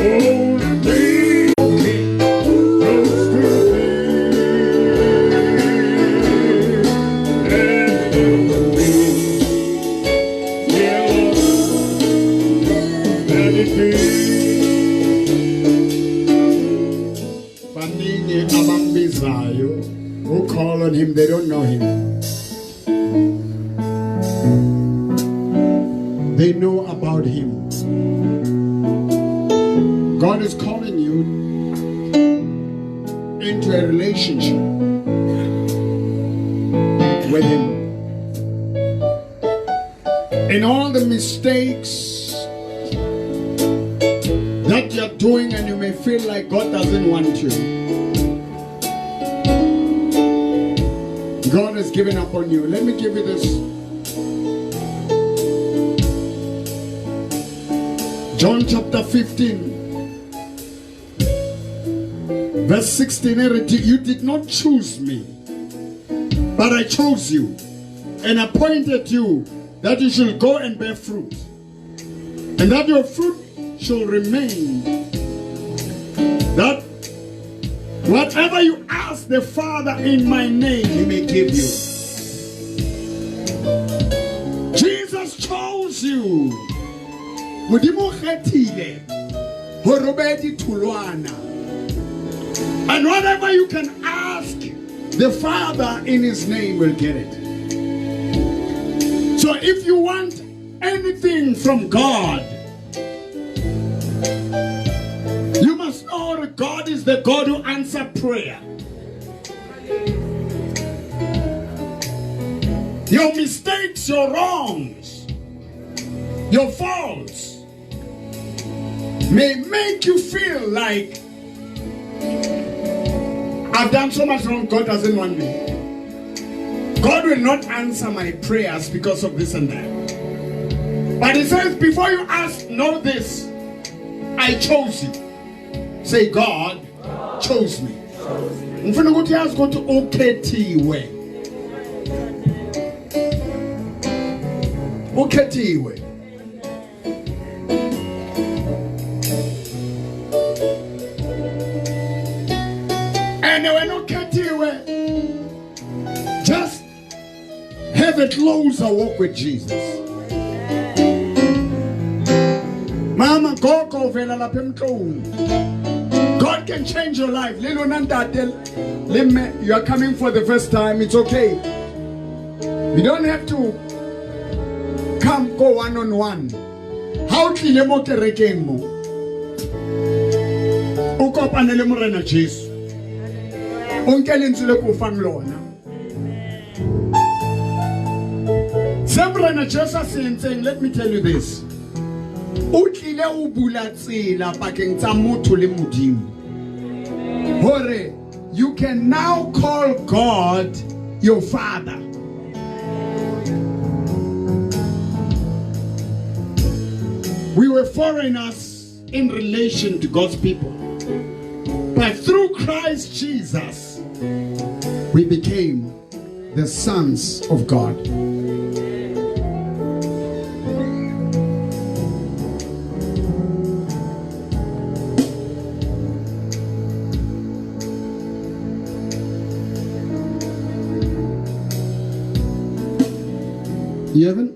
Only close to thee, and will let it be. Baningi abambizayo who call on him, they don't know him. They know about him. God is calling you into a relationship with him. In all the mistakes that you're doing, and you may feel like God doesn't want you, God has given up on you. Let me give you this. John chapter 15, verse 16. You did not choose me, but I chose you and appointed you that you should go and bear fruit, and that your fruit shall remain, that whatever you ask the Father in my name, he may give you. Jesus chose you. Modimo o kgethile hore o behe ditholwana. And whatever you can ask the Father in his name will get it. So if you want anything from God, you must know that God is the God who answers prayer. Your mistakes, your wrongs, your faults may make you feel like I've done so much wrong, God doesn't want me. God will not answer my prayers because of this and that. But he says, before you ask, know this, I chose you. Say, God chose me. Ngifuna ukuthi yazi ukuthi ukhethiwe. Ukhethiwe. And when ukhethiwe, just have a closer walk with Jesus. Mama, gogo vela lapha emhloni. God can change your life. Lelo ntate lemme, you are coming for the first time. It's okay. You don't have to come go one on one. Ha o tlile mo kerekeng mo, o kopane le Morena Jesu. O nke lentswe le ko fang lona. Se Morena Jesu a se entseng, let me tell you this. O tlile o bula tsela pakeng tsa motho le Modimo. Hore you can now call God your father. We were foreigners in relation to God's people. But through Christ Jesus, we became the sons of God. Yevon?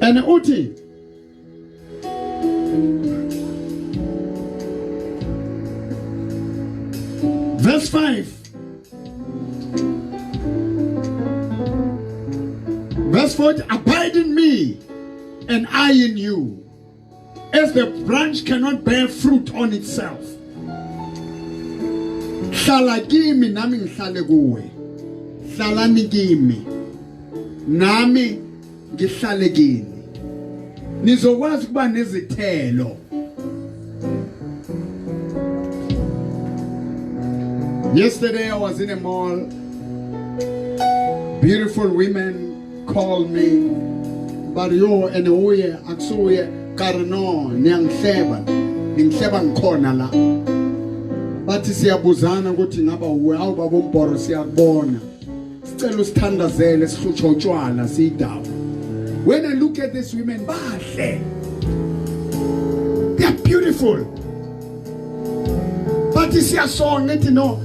And uthi verse 5, verse 4, abide in me and I in you, as the branch cannot bear fruit on itself. Hlala kimi nami ngihlale kuwe. Hlalani kimi nami ngihlale kini, nizokwazi ukuba nezithelo. Yesterday I was in a mall. Beautiful women called me. But yo, and uye akusuye kare no, niyangihleba. Ningihleba ngikhona la. Bathi siyabuzana ukuthi ngaba uwe, awu baba umbhoro, siyakubona. Sicela usithandazele, sihlutshwa utshwala siyidawo. When I look at these women, bahle. They are beautiful. But siyasonga ngithi no.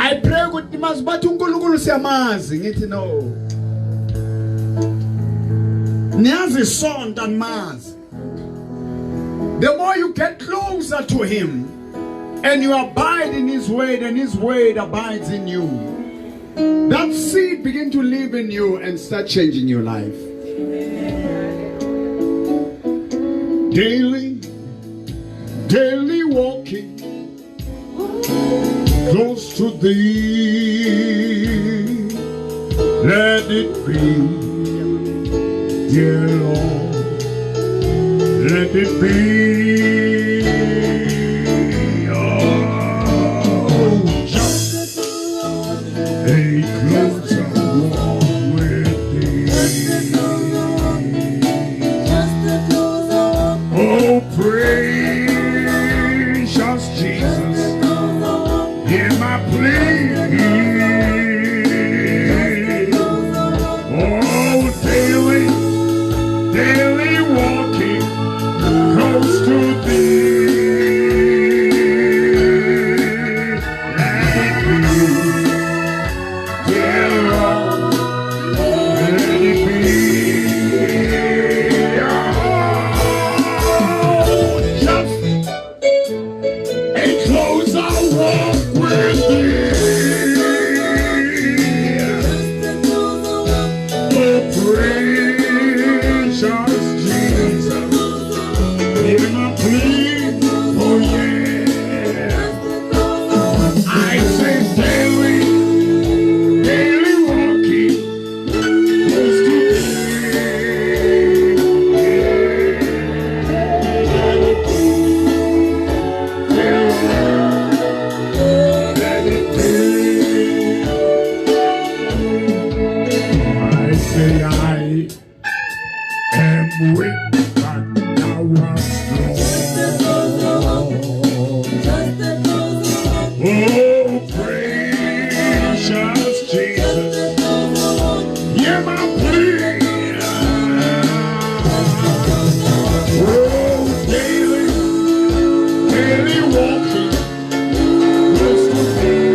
I pray ukuthi mazi bathi uNkulunkulu siyamazi, ngithi no. Niyazi isonto animazi. The more you get closer to him and you abide in his word and his word abides in you, that seed begin to live in you and start changing your life. Daily, daily walking close to thee. Let it be, dear Lord, let it be. Oh, just a closer walk with thee. Oh, precious Jesus, hear my plea. Oh, daily, daily walking close to thee. Let it be, dear Lord, let it be. Oh, just a closer walk with thee. Oh, precious Jesus, hear my plea. Oh, yeah. I say daily, daily walking close to thee. Let it be, dear Lord, let it be. I say I am weak, but thou art strong. Oh, precious Jesus, hear my plea. Oh, daily, daily walking close to thee.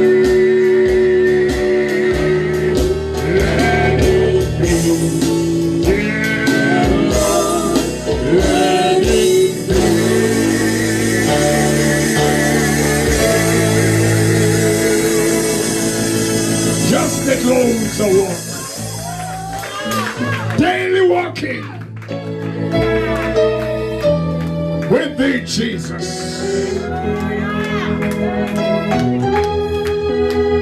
Let it be, dear Lord, let it be. Just a closer walk. Daily walking with thee, Jesus.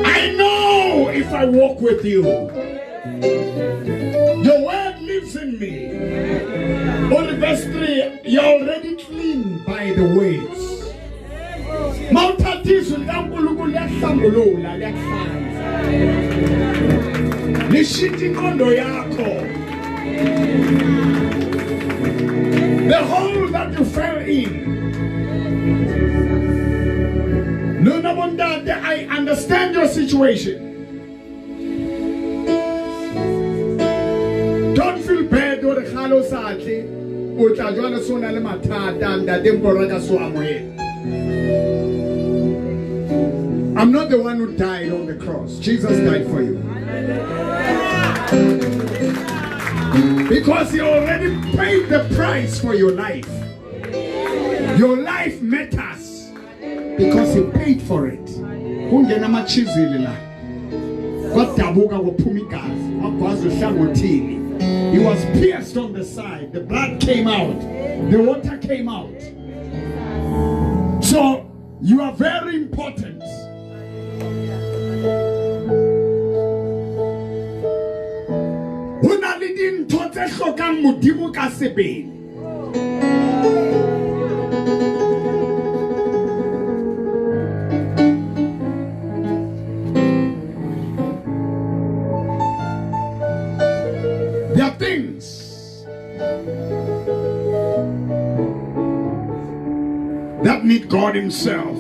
I know if I walk with you, your word lives in me. On verse 3, you're already clean by the words. Mawuthatha izwi likaNkulunkulu liyakuhlambulula, liyakuhlanza. Lishintsha ingqondo yakho. The hole that you fell in. Lona bontate, I understand your situation. Don't feel bad hore kgale o sa tle, o tla jwale so na le mathata, ntate Mporo ka so amohela. I'm not the one who died on the cross. Jesus died for you. Because he already paid the price for your life. Your life matters because he paid for it. Kungena amachizili la. Kwadabuka kwaphuma igazi, wagwaza ohlangothini. He was pierced on the side. The blood came out. The water came out. So you are very important. Ho na le dintho tse hlokang Modimo ka sebele. There are things that need God himself.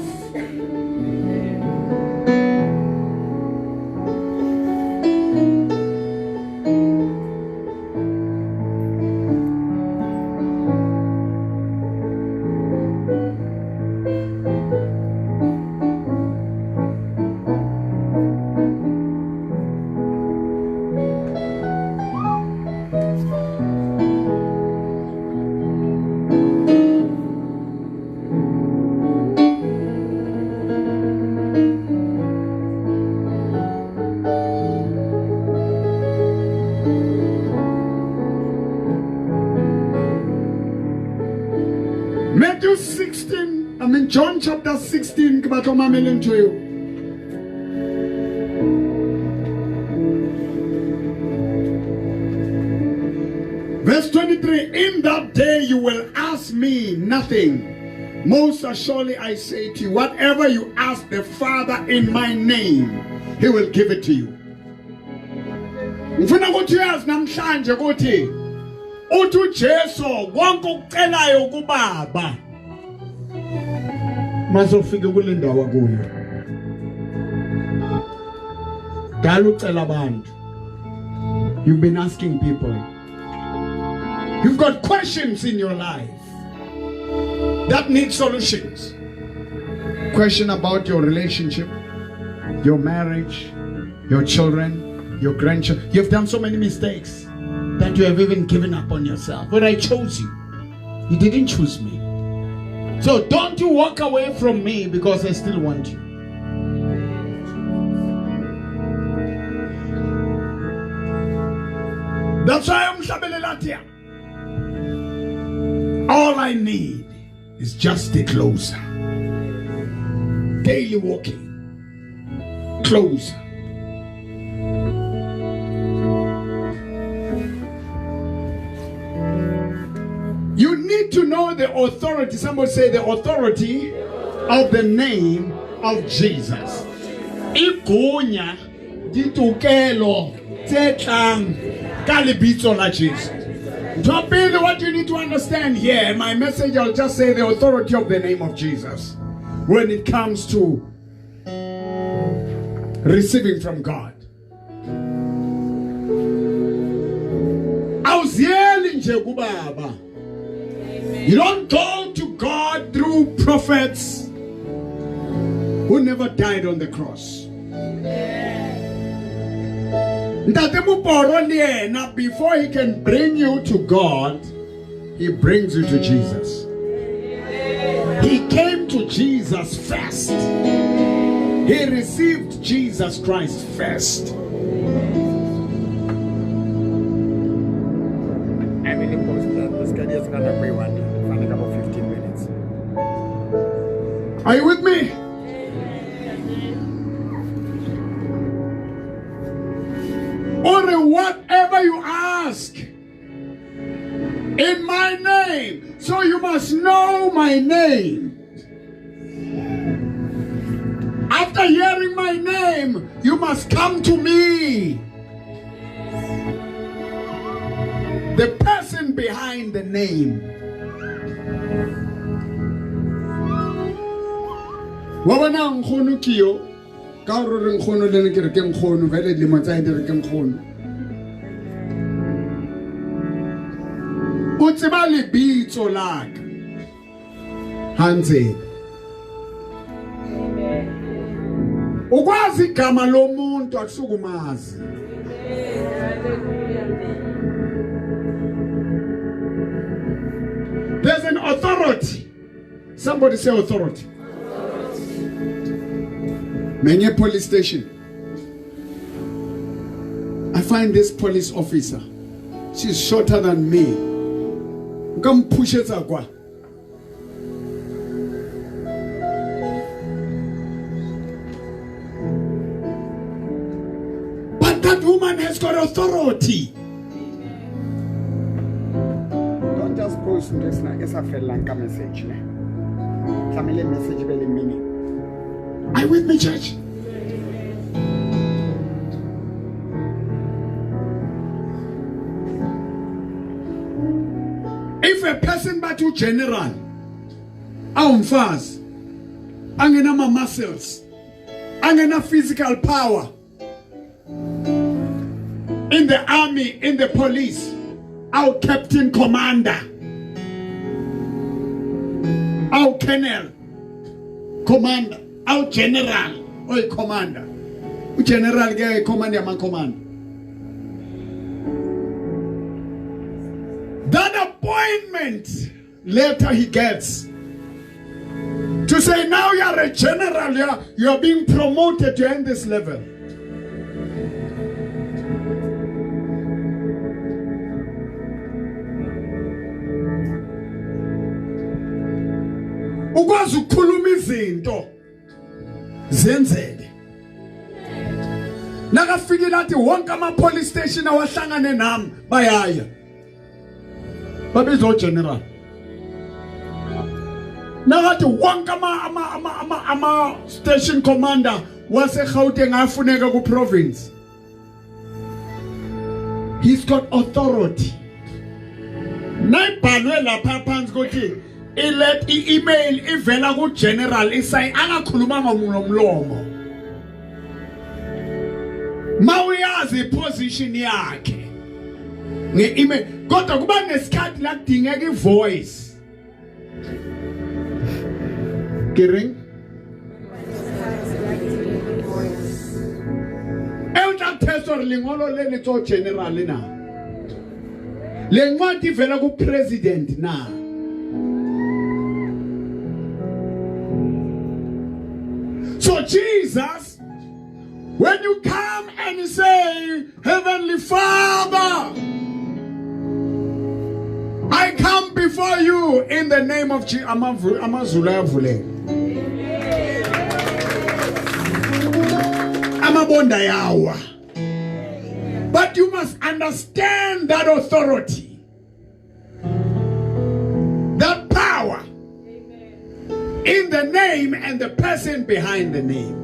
Matthew 16, I mean John chapter 16, ke batla o mamele ntho eo. Verse 23, in that day you will ask me nothing. Most assuredly I say to you, whatever you ask the Father in my name, he will give it to you. Ngifuna ukuthi uyazi namhlanje ukuthi uthi uJesu konke okucelayo kubaba masofike kule ndawo kuyo. Dala ucela abantu. You've been asking people. You've got questions in your life that need solutions. Question about your relationship, your marriage, your children, your grandchildren. You've done so many mistakes that you have even given up on yourself. But I chose you. You didn't choose me. So don't you walk away from me because I still want you. That's why umhlabeleli athi all I need is just a closer. Daily walking. Closer. You need to know the authority. Somebody say the authority of the name of Jesus. Igunya ditokelo tse tlang ka lebitso la Jesu. Ntho pele, what you need to understand here, my message, I'll just say the authority of the name of Jesus when it comes to receiving from God. Awuziyeli nje kubaba. You don't go to God through prophets who never died on the cross. Ntate Moporo le yena, before he can bring you to God, he brings you to Jesus. He came to Jesus first. He received Jesus Christ first. Emily post this guy is gonna be one for about 15 minutes. Are you with me? Only whatever you ask in my name. So you must know my name. After hearing my name, you must come to me. The person behind the name. Wa bona nkgono ke yo ka gore re nkgono le ne ke re ke nkgono vele dilemo tsa di re ke nkgono o tseba lebitso la ka ha ntsebe ukwazi igama lomuntu akusukumazi There's an authority. Somebody say authority. Menye police station. I find this police officer. She's shorter than me. Nka mpushetsa kwa. But that woman has got authority. Don't just post ntho e sa fellang ka message ne. Tlamehile message be le meaning. Are you with me, church? If a person bathi ugeneral awumfazi angenama muscles angena physical power in the army, in the police, our captain commander, our colonel commander, our general oyi commander. Ugeneral ke commander yama commander. That appointment letter he gets to say now you are a general, you are being promoted, you are in this level. Ukwazi ukukhuluma izinto zenzeke. Nakafikile athi wonke ama police station awahlangane nami bayaya. Babizwa general. Nakathi wonke ama ama ama ama ama station commander wase Gauteng afuneka ku province. He's got authority. Nayibhalwe lapha phansi ukuthi ilet i-email ivela ku-general isayi angakhuluma ngomlomo. Mawuyazi iposition yakhe nge-email kodwa kuba nesikhathi la kudingeka i-voice. Ke reng? E o tla test gore lengolo le le tswa general na le ncwadi ivela ku president na. So Jesus, when you come and you say, Heavenly Father, I come before you in the name of Jesus. Amazulu ayavuleka. Amabonda yawa. But you must understand that authority, that power in the name and the person behind the name.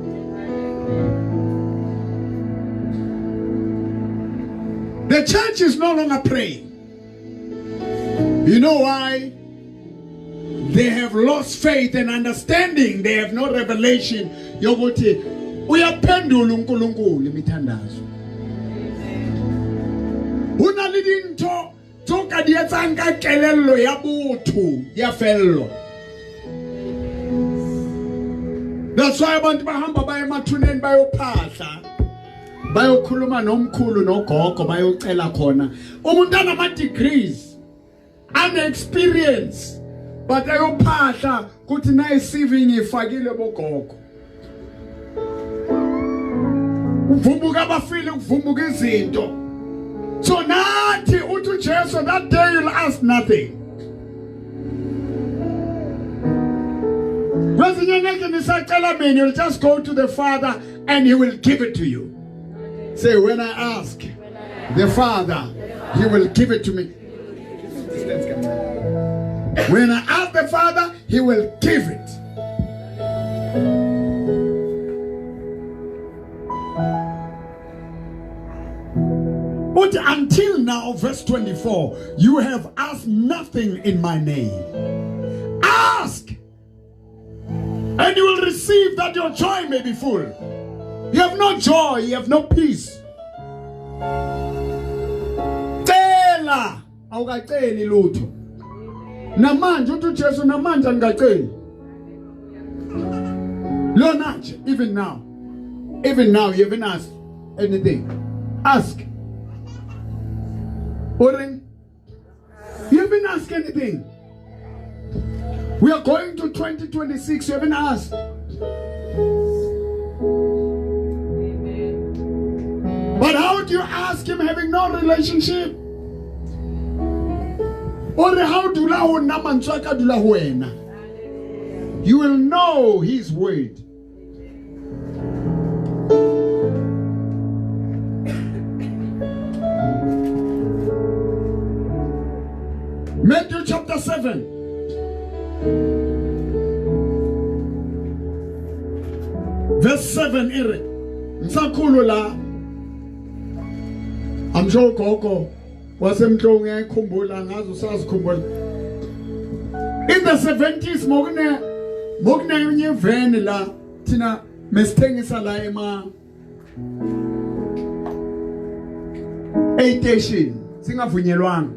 The church is no longer praying. You know why? They have lost faith and understanding. They have no revelation. Yokuthi uyaphendula uNkulunkulu imithandazo. Ho na le dintho tse o ka di etsang ka kelello ya botho ya fellwa. That's why abantu bahamba baye emathuneni bayophahla, bayokhuluma nomkhulu nogogo, bayocela khona. Umuntu anama degrees, ane experience, but ayophahla kuthi nayi CV ngifakile bogogo. Uvumbuka abafile, kuvumbuka izinto. So nathi uthi uJesu, that day you'll ask nothing. Kwezinye ngeke nisacela mina, you'll just go to the Father and he will give it to you. Say, when I ask the Father, he will give it to me. When I ask the Father, he will give it. But until now, verse 24, you have asked nothing in my name. Ask, and you will receive, that your joy may be full. You have no joy, you have no peace. Cela, awukaceli lutho. Namanje uthi uJesu, namanje angikaceli. Lona nje, even now. Even now you haven't asked anything. Ask. Oren, you haven't asked anything. We are going to 2026, you haven't asked. But how do you ask him having no relationship? Or how do la ho nna mantswe a ka dula ho wena? You will know his word. Matthew chapter 7. Verse 7 ere. Ngisakhulu la. I'm sure gogo wasemhlongo uyayikhumbula, ngazi usazikhumbula. In the 70s mokune mokunenye van la thina mesithengisa la ema station singavunyelwanga.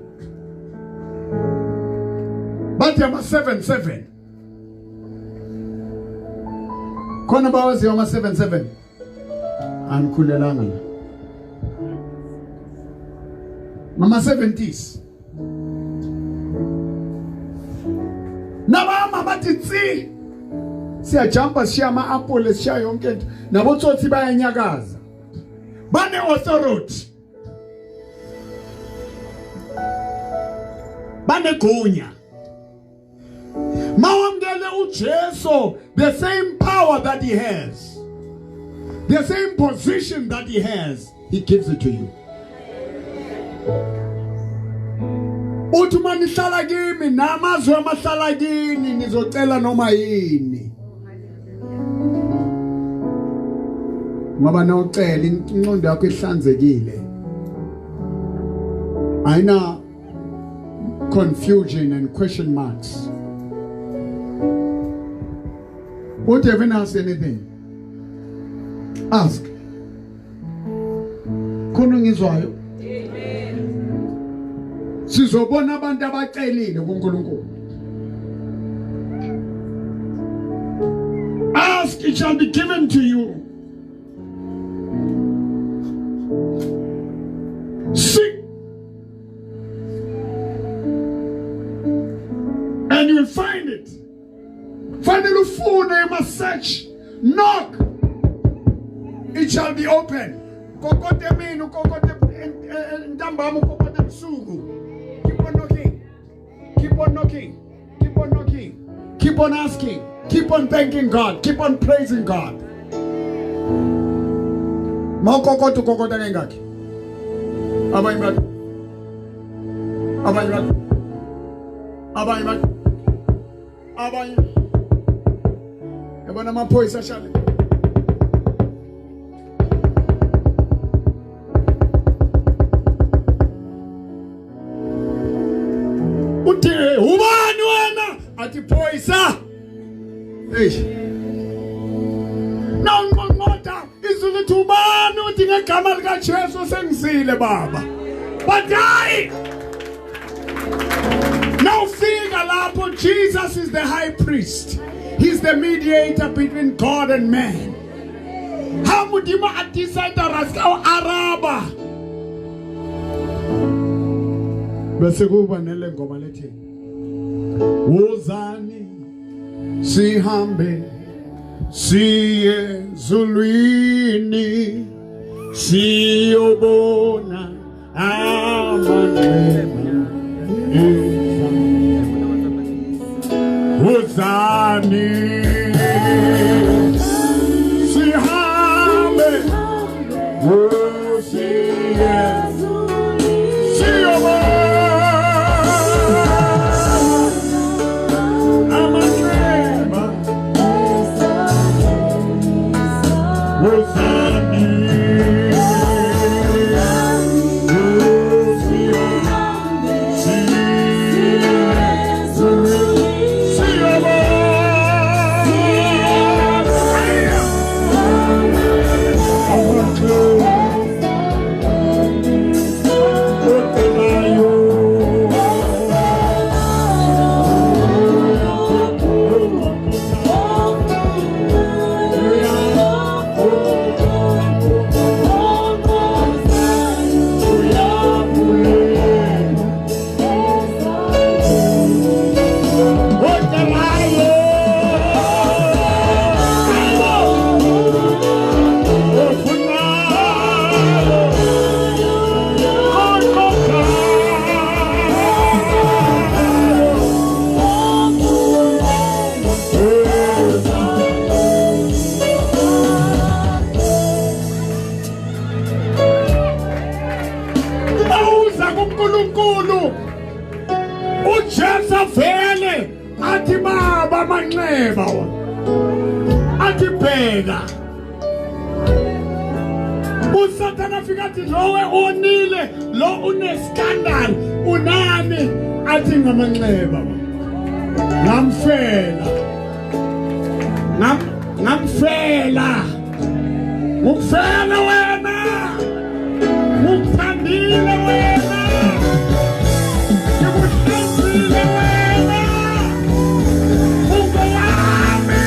Bathi ama 77. Khona bawaziyo ama 77. Anikhulelanga la. Ngama 70s. Nabama bathi tsi. Siyajumpa sishiya ama-apple, sishiya yonke into. Nabotsotsi bayanyakaza. Bane authority. Banegunya. Mawamukela Ucele uJesu the same power that he has, the same position that he has, he gives it to you. Uthi uma nihlala kimi namazwi amahlala kini nizocela noma yini. Ngoba nawucela inqondo yakho ihlanzekile, ayina confusion and question marks. What haven't asked anything? Ask. Khona ngizwayo. Amen. Sizobona abantu abacelile kuNkulunkulu. Ask, it shall be given to you. Seek, and you will find it. Fanele ufune, you must search. Knock, it shall be open. Kokote emini, ukokote ntambama, ukokote ebusuku. Keep on knocking. Keep on knocking. Keep on knocking. Keep on asking. Keep on thanking God. Keep on praising God. Mawukokota ukokota kengakhi? Abanye bathi, abanye bathi, abanye bathi, abanye. Yabona amaphoyisa ashale. Uthi ubani wena? Athi phoyisa. Eish. Nawunqonqotha izwi lithi ubani? Uthi ngegama likaJesu sengizile baba. But hayi. Nawufika lapho, Jesus is the high priest. He's the mediator between God and man. Ha Modimo a decide ra ska o araba. Bese kuba nele ngoma lethi Wozani sihambe siye zulwini siyobona amanxeba. Wozani sihambe siye siyobona amanxeba. Wozani Awuza kuNkulunkulu uJesu avele athi baba amanxeba wona, athi bheka. uSathana afika athi lowe onile, lo une-scandal, unani, athi ngamanxeba ngamfela, ngamfela, ngukufela wena, ngukuthandile wena, ngikuhlanzile wena, ungowami.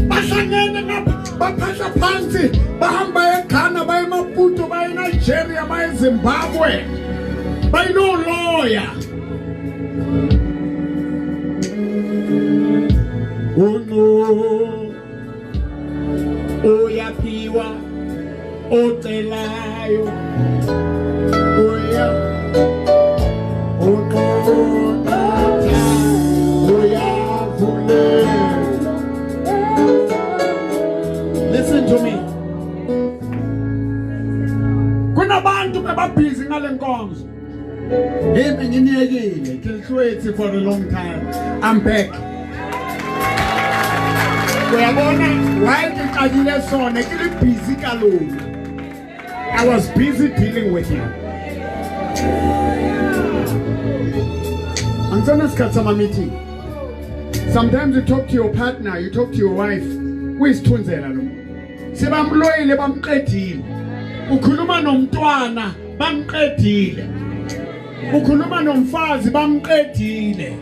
Bahlangene ngapha, baphahla phansi, bahamba eGhana, baye eMaputo, baye eNigeria, baye eZimbabwe, bayinoloya. Uno uyaphiwa ocelayo, uya busy ngale nkonzo. Hey, nginiyekile. Ke le for a long time. I'm back. Uyabona why ke qadile sone ke le busy ka lona. I was busy dealing with you. Angisana isikhathi sama meeting. Sometimes you talk to your partner, you talk to your wife. Uyisithunzela lo. Sebamloyile bamqedile. Ukhuluma nomntwana bamqedile. Ukhuluma nomfazi bamqedile.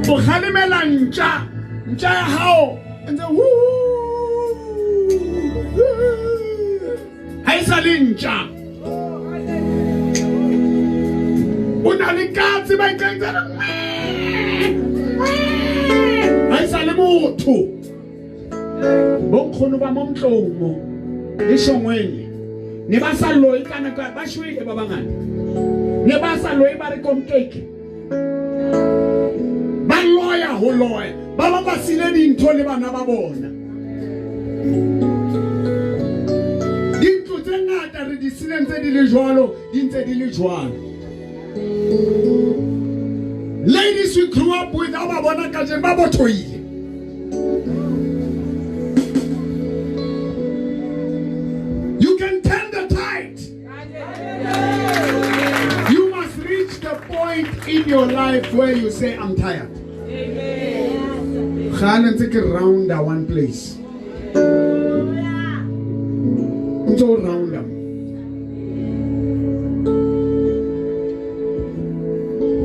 Ukhalimela ntsha, ntsha ya hao. Enze haisale ntsha. O na le katse ba ikantsana. Haisale motho. Bonkgono ba mo ntlong mo le shongwele ne ba sa loe ka nako ba shwele ba bangata ne ba sa loe ba re komkeke ba loya ho loya ba ba ba sile dintho le bana ba bona dintlo tse ngata re di sileng tse di le jwalo di ntse di le jwalo. Ladies we grew up with ba bona kajeno ba bothoile. You can turn the tide. You must reach the point in your life where you say, I'm tired. Amen. Round one place. Round.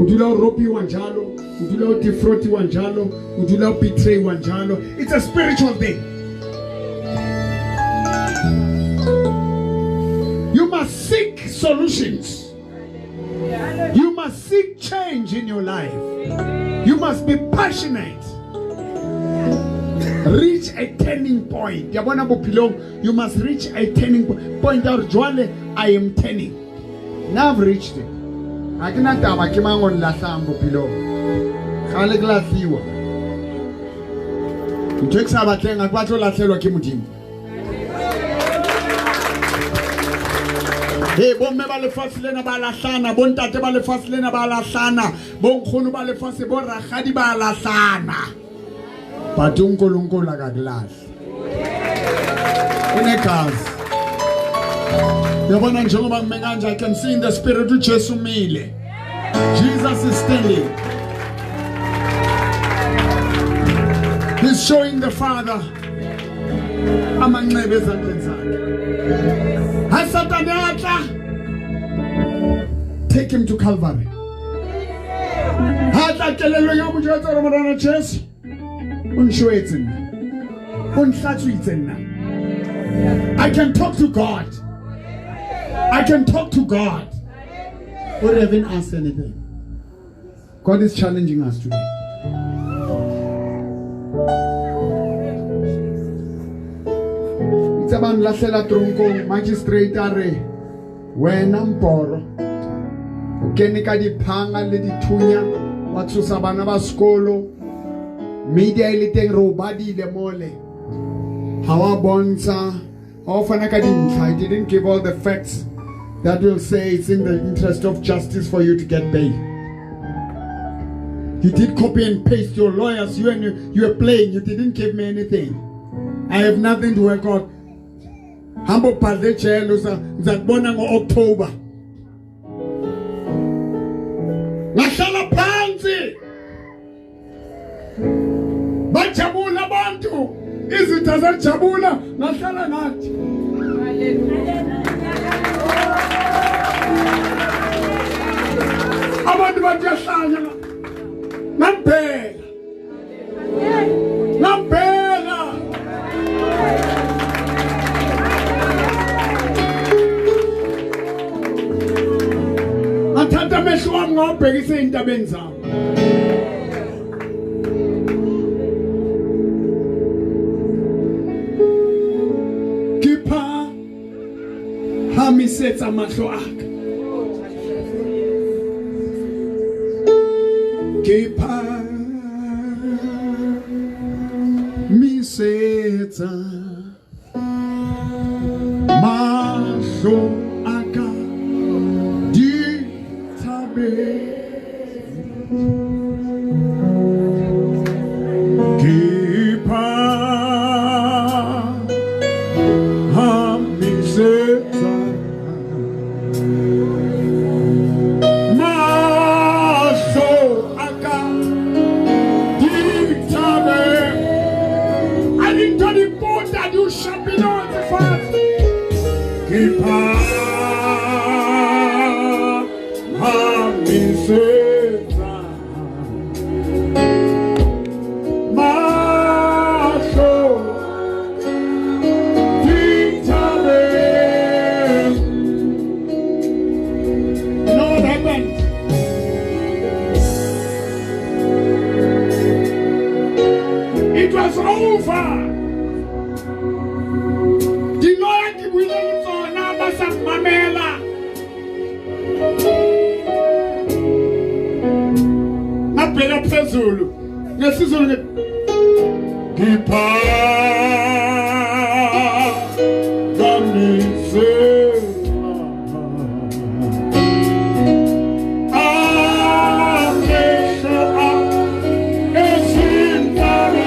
Udula ropi wanjalo, udula defroti wanjalo, udula betray wanjalo. It's a spiritual thing. You must seek solutions. You must seek change in your life. You must be passionate. Reach a turning point. You must reach a turning point. I am turning. Now I've reached it. Ha ke na taba ke mang o nlahlang bophelong. Kgale ke lahliwa. Ntho e ke sa batleng ha ke batle ho lahlelwa ke Modimo. Hey, bomme ba lefatshe lena ba lahlana, bontate ba lefatshe lena ba lahlana, bonkgono ba lefatshe, bo rakgadi ba lahlana. But uNkulunkulu akakulahli. Unegazi. Yabona njengoba ngime kanje, I can see in the spirit uJesu umile. Jesus is standing. He's showing the Father amanxeba ezandleni zakhe. Ha Satane atla, take him to Calvary. Ha tla kelellong ya mo jwetsa hore Morena Jesu o nshwetse nna, o nhlatswitse nna. I can talk to God. I can talk to God. We haven't asked anything. God is challenging us today. Itse ba nlahlela tronkong, magistrate a re wena mporo o kene ka diphanga le dithunya wa tshosa bana ba sekolo, media e le teng re o badile mole, ha wa bontsha, ha o fana ka dintlha. I didn't give all the facts that will say it's in the interest of justice for you to get bail. You did copy and paste your lawyers, you and you were playing, you didn't give me anything. I have nothing to work on. Hambo bhadle ejele ngizakubona ngo-October. Ngahlala phansi. Bajabula abantu. Izitha zajabula, ngahlala ngathi. Abantu bathi yahlanya. Ngambheka. Ngambheka. Ngathatha amehlo wami ngawabhekisa ey'ntabeni zami. Kipha hamisetsa mahlo aka. Kipha misetsa mahlo aka. Ngibheka phezulu ngesizulu ngiphakamise amehlo ezintabeni.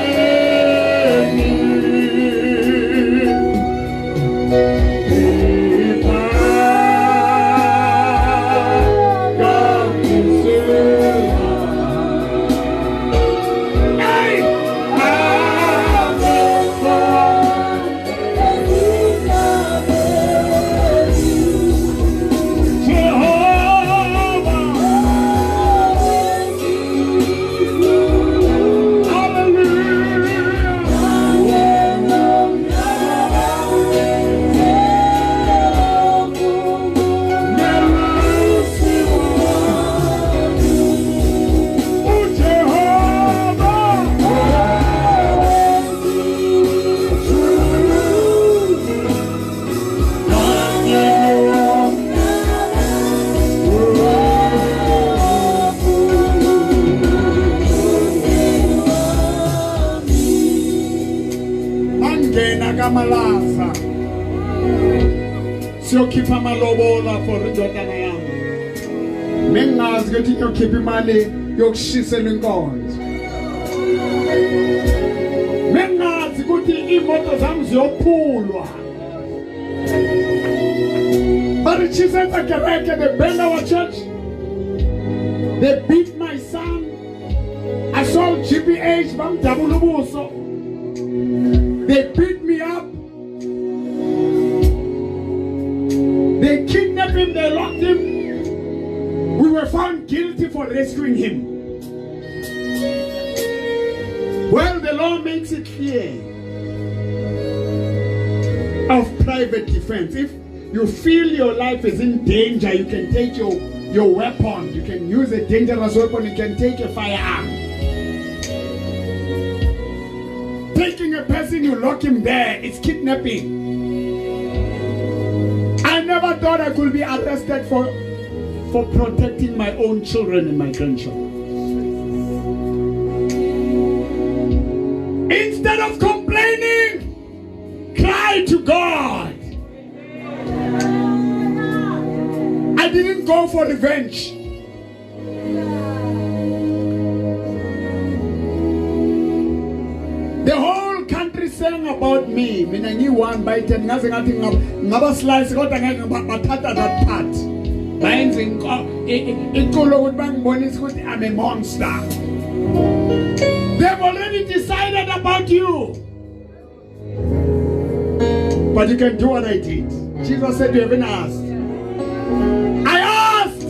Bangena kaMalaza siyokhipha amalobola for indodana yami. Mengingazi ukuthi ngiyokhipha imali yokushisela inkonzo, mengingazi ukuthi imoto zami ziyophulwa. Ba re tjhesetsa kereke. They burned our church, they beat my son, assault, GBH, bamdabula ubuso. They beat me up, they kidnapped him, they locked him. We were found guilty for rescuing him. Well, the law makes it clear of private defense. If you feel your life is in danger, you can take your weapon. You can use a dangerous weapon. You can take a firearm. Taking a person, you lock him there. It's kidnapping. I never thought I could be arrested for protecting my own children and my grandchildren. Instead of complaining, cry to God. I didn't go for revenge. The whole country sang about me. Mina ngiyi-1 by 10 ngaze ngathi ngaba slice kodwa ngeke bathatha that part. Bayenze iculo ukuthi bangibonise ukuthi I'm a monster. They've already decided about you. But you can do what I did. Jesus said, "You haven't asked." I asked.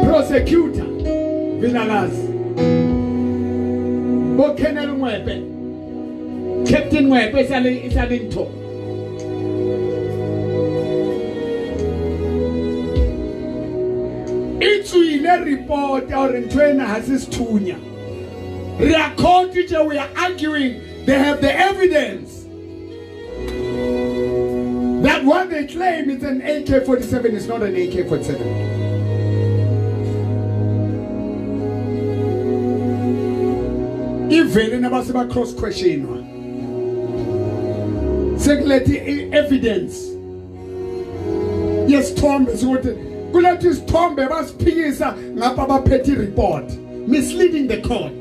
Prosecutor Vilakazi, bo Colonel Ngwepe, Captain Ngwepe esale ntho. E tswile report ya hore ntho ena ha se sethunya. Re a court tje, we are arguing. They have the evidence that what they claim is an AK-47 is not an AK-47. Ivele nabase ba cross questionwa sekulethe i-evidence yesithombe sokuthi kulethe isithombe basiphikisa ngapha baphethe i-report, misleading the court.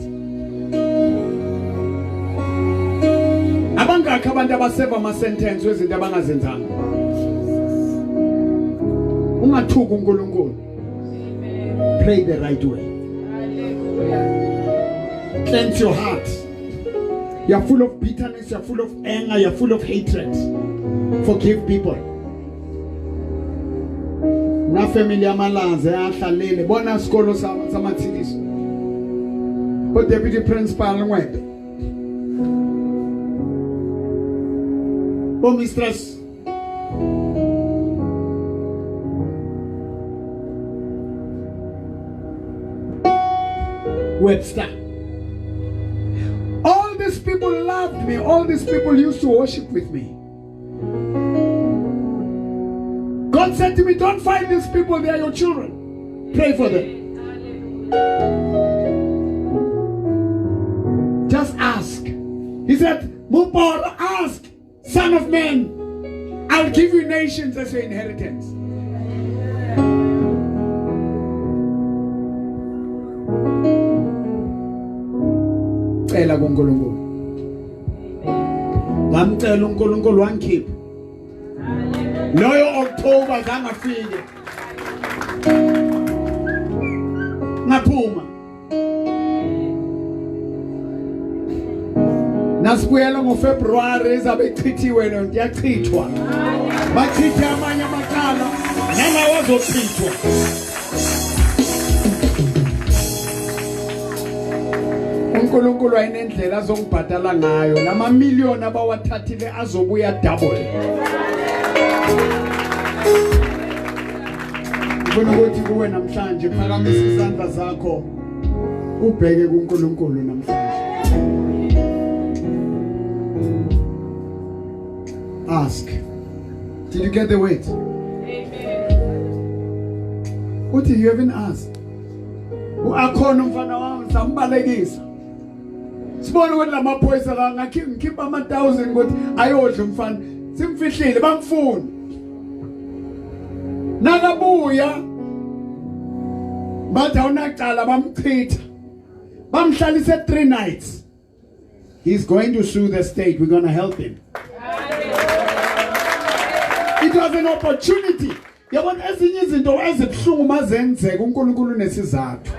Abangakho abantu abaseva ama-sentence wezinto abangazenzanga. Ungathuki uNkulunkulu. Pray the right way. Cleanse your heart. You're full of bitterness, you're full of anger, you're full of hatred. Forgive people. Na family yamalazi ayahlalele bona isikolo samathiliso o deputy principal Ngwebe, bo mistress Webster. All these people loved me. All these people used to worship with me. God said to me, "Don't fight these people, they are your children. Pray for them." Just ask. He said, Mupor, ask, son of man, I'll give you nations as your inheritance. Cela kuNkulunkulu. Ngamcela uNkulunkulu wangikhipha. Loyo October zange afike. Ngaphuma. Nasibuyela ngoFebruary izabe ichithiwe leyo nto iyachithwa. Bachithe amanye amacala nalawo azochithwa. uNkulunkulu wayenendlela azongibhadala ngayo lama million abawathathile azobuya double. Ngifuna ukuthi kuwe namhlanje phakamisa izandla zakho ubheke kuNkulunkulu namhlanje. Ask. Did you get the word? Amen. Uthi you haven't asked. Uakhona umfana wami sambalekisa. Sibona ukuthi lamaphoyisa la ngakhipha ama 1000 ukuthi ayodla umfana. Simfihlile bamfuna. Nakabuya bathi awunacala bamchitha. Bamhlalise 3 nights. He's going to sue the state. We're going to help him. It was an opportunity. Yabona ezinye izinto ezibuhlungu mazenzeka uNkulunkulu nesizathu.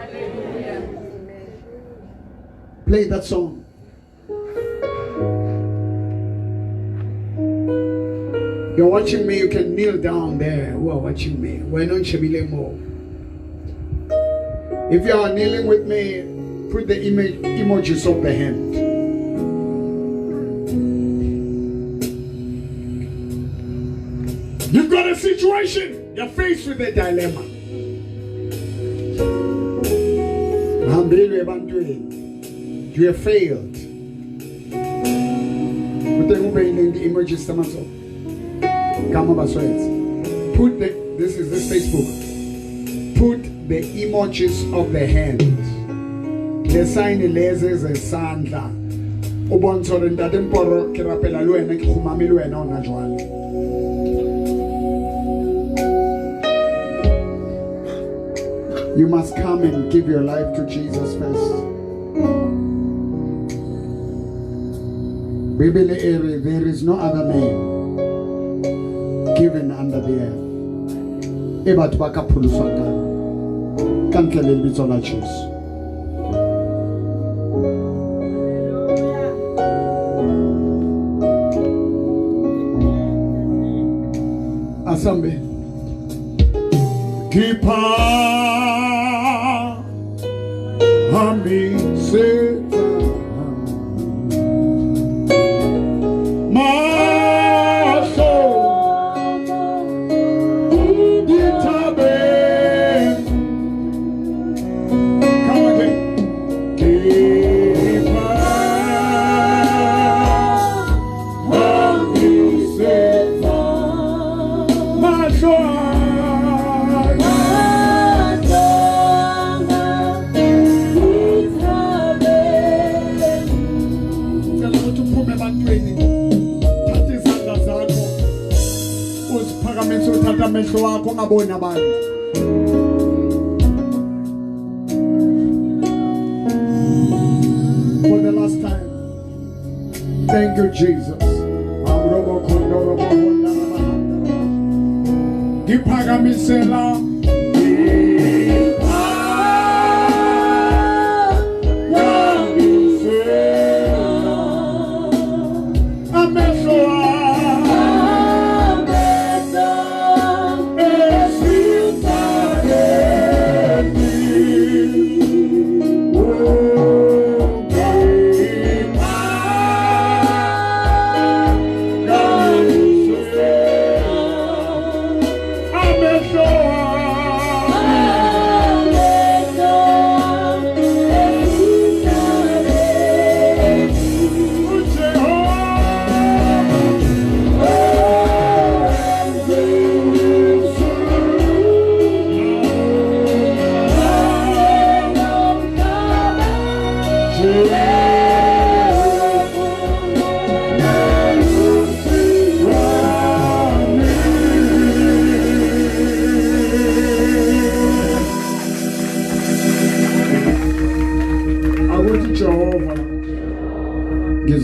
Play that song. You're watching me, you can kneel down there who are watching me. Wena ongishebile mo. If you are kneeling with me, put the image, emojis of the hand. You've got a situation. You're faced with a dilemma. Hambile ebantwini. You have failed. Uthe ube the emojis tamaso. Kama baswethe. Put the this is this Facebook. Put the emojis of the hand. Le sign lezi zesandla. O bontsha hore ntate Mporo ke rapela le wena ke kgumame le wena hona jwale. You must come and give your life to Jesus first. Bibele e re there is no other name given under the earth e batho ba ka pholoswang ka ntle le lebitso la Jesu. Asambe. Keep amehlo wakho ungaboni abantu. For the last time. Thank you, Jesus. Ngiphakamisela amehlo amehlo.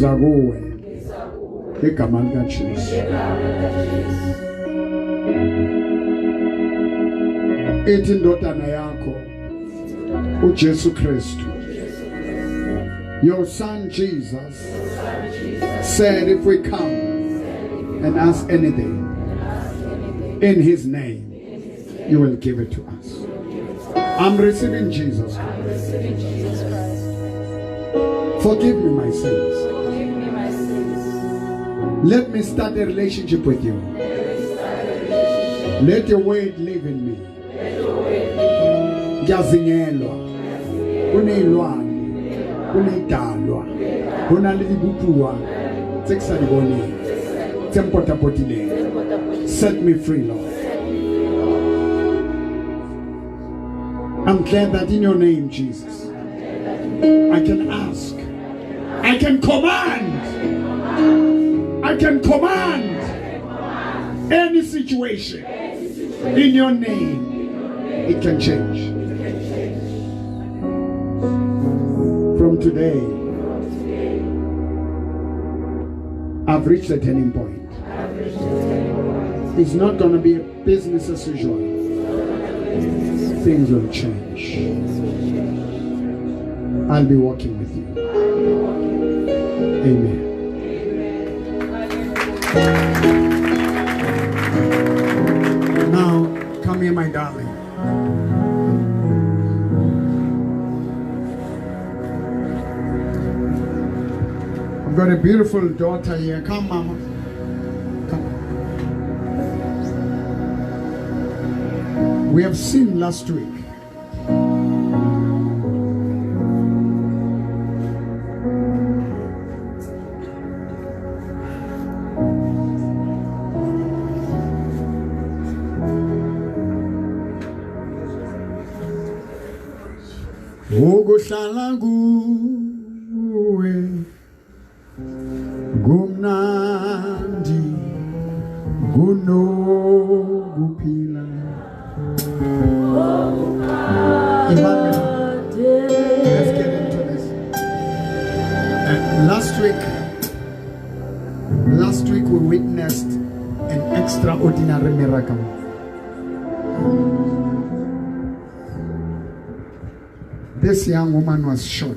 Ngiza kuwe ngegama likaJesu. Ithi indodana yakho uJesu Kristu. Your son Jesus said if we come and ask anything in his name, you will give it to us. I'm receiving Jesus Christ. Forgive me my sins. Let me start a relationship with you. Let your word live in me. Ngiyazingelwa. Kuneyilwane, kuneyidalwa, ho na le dibopuwa tse ke sa di boneng, tse mpotapotileng. Set me free, Lord. I'm glad that in your name, Jesus, I can ask, I can command, I can command any situation in your name, it can change. From today, I've reached a turning point. It's not going to be a business as usual. Things will change. I'll be walking with you. Amen. Now, come here, my darling. I've got a beautiful daughter here. Come, mama. Come. We have seen last week ukuhlala kuwe kumnandi kunokuphila. Emmanuel, let's get into this. Last week we witnessed an extraordinary miracle. This young woman was shot.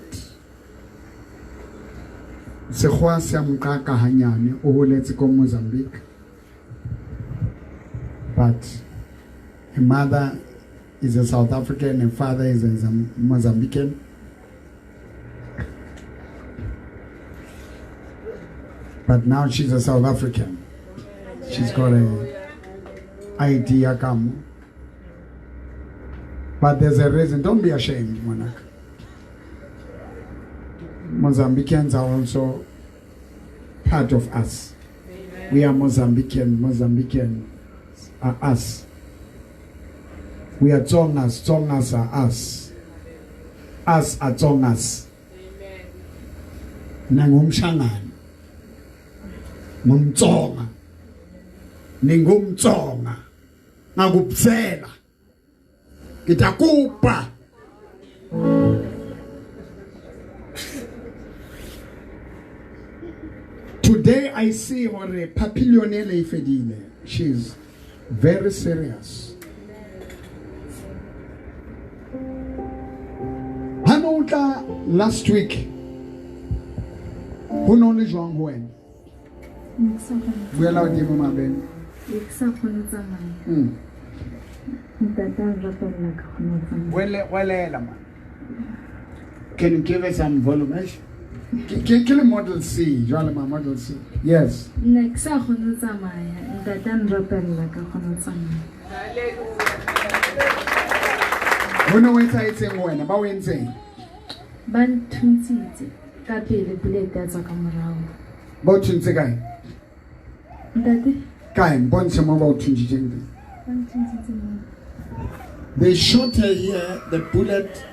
Sekgowa se a mokaka hanyane, o holetse ko Mozambique. But her mother is a South African, her father is a Mozambican. But now she's a South African. She's got a ID ya kamo. But there's a reason. Don't be ashamed, Monarch. Mozambicans are also part of us. Amen. We are Mozambican. Mozambican are us. We are Tsongas. Tsongas are us. Us are Tsongas. Nangumshangani. Ngumtsonga. Ningumtsonga. Ngakubusela. Ngitakupa. Today I see hore papillionele ifedile. She's very serious. Hanotla last week. Ho no le jwang ho wena? Buela hodimo mabene. Ke sa kgone ho tsamaya. Ntate a nrapella ka kgona ho tsamaya. Welela man. Can you give us some volume? Eh? Ke le model C, jwale ma model C. Yes. Nne ke sa kgone ho tsamaya. Ntate a nrapella ka kgona ho tsamaya. Ho no etsahetseng ho wena? Ba o entseng? Ba nthuntsitse ka pele, bullet ya tswa ka morao. Ba o thuntse kae? Ntate. Kae? Mpontshe mo ba o thuntshitseng teng. Ba nthuntsitse mo. They shot her here, the bullet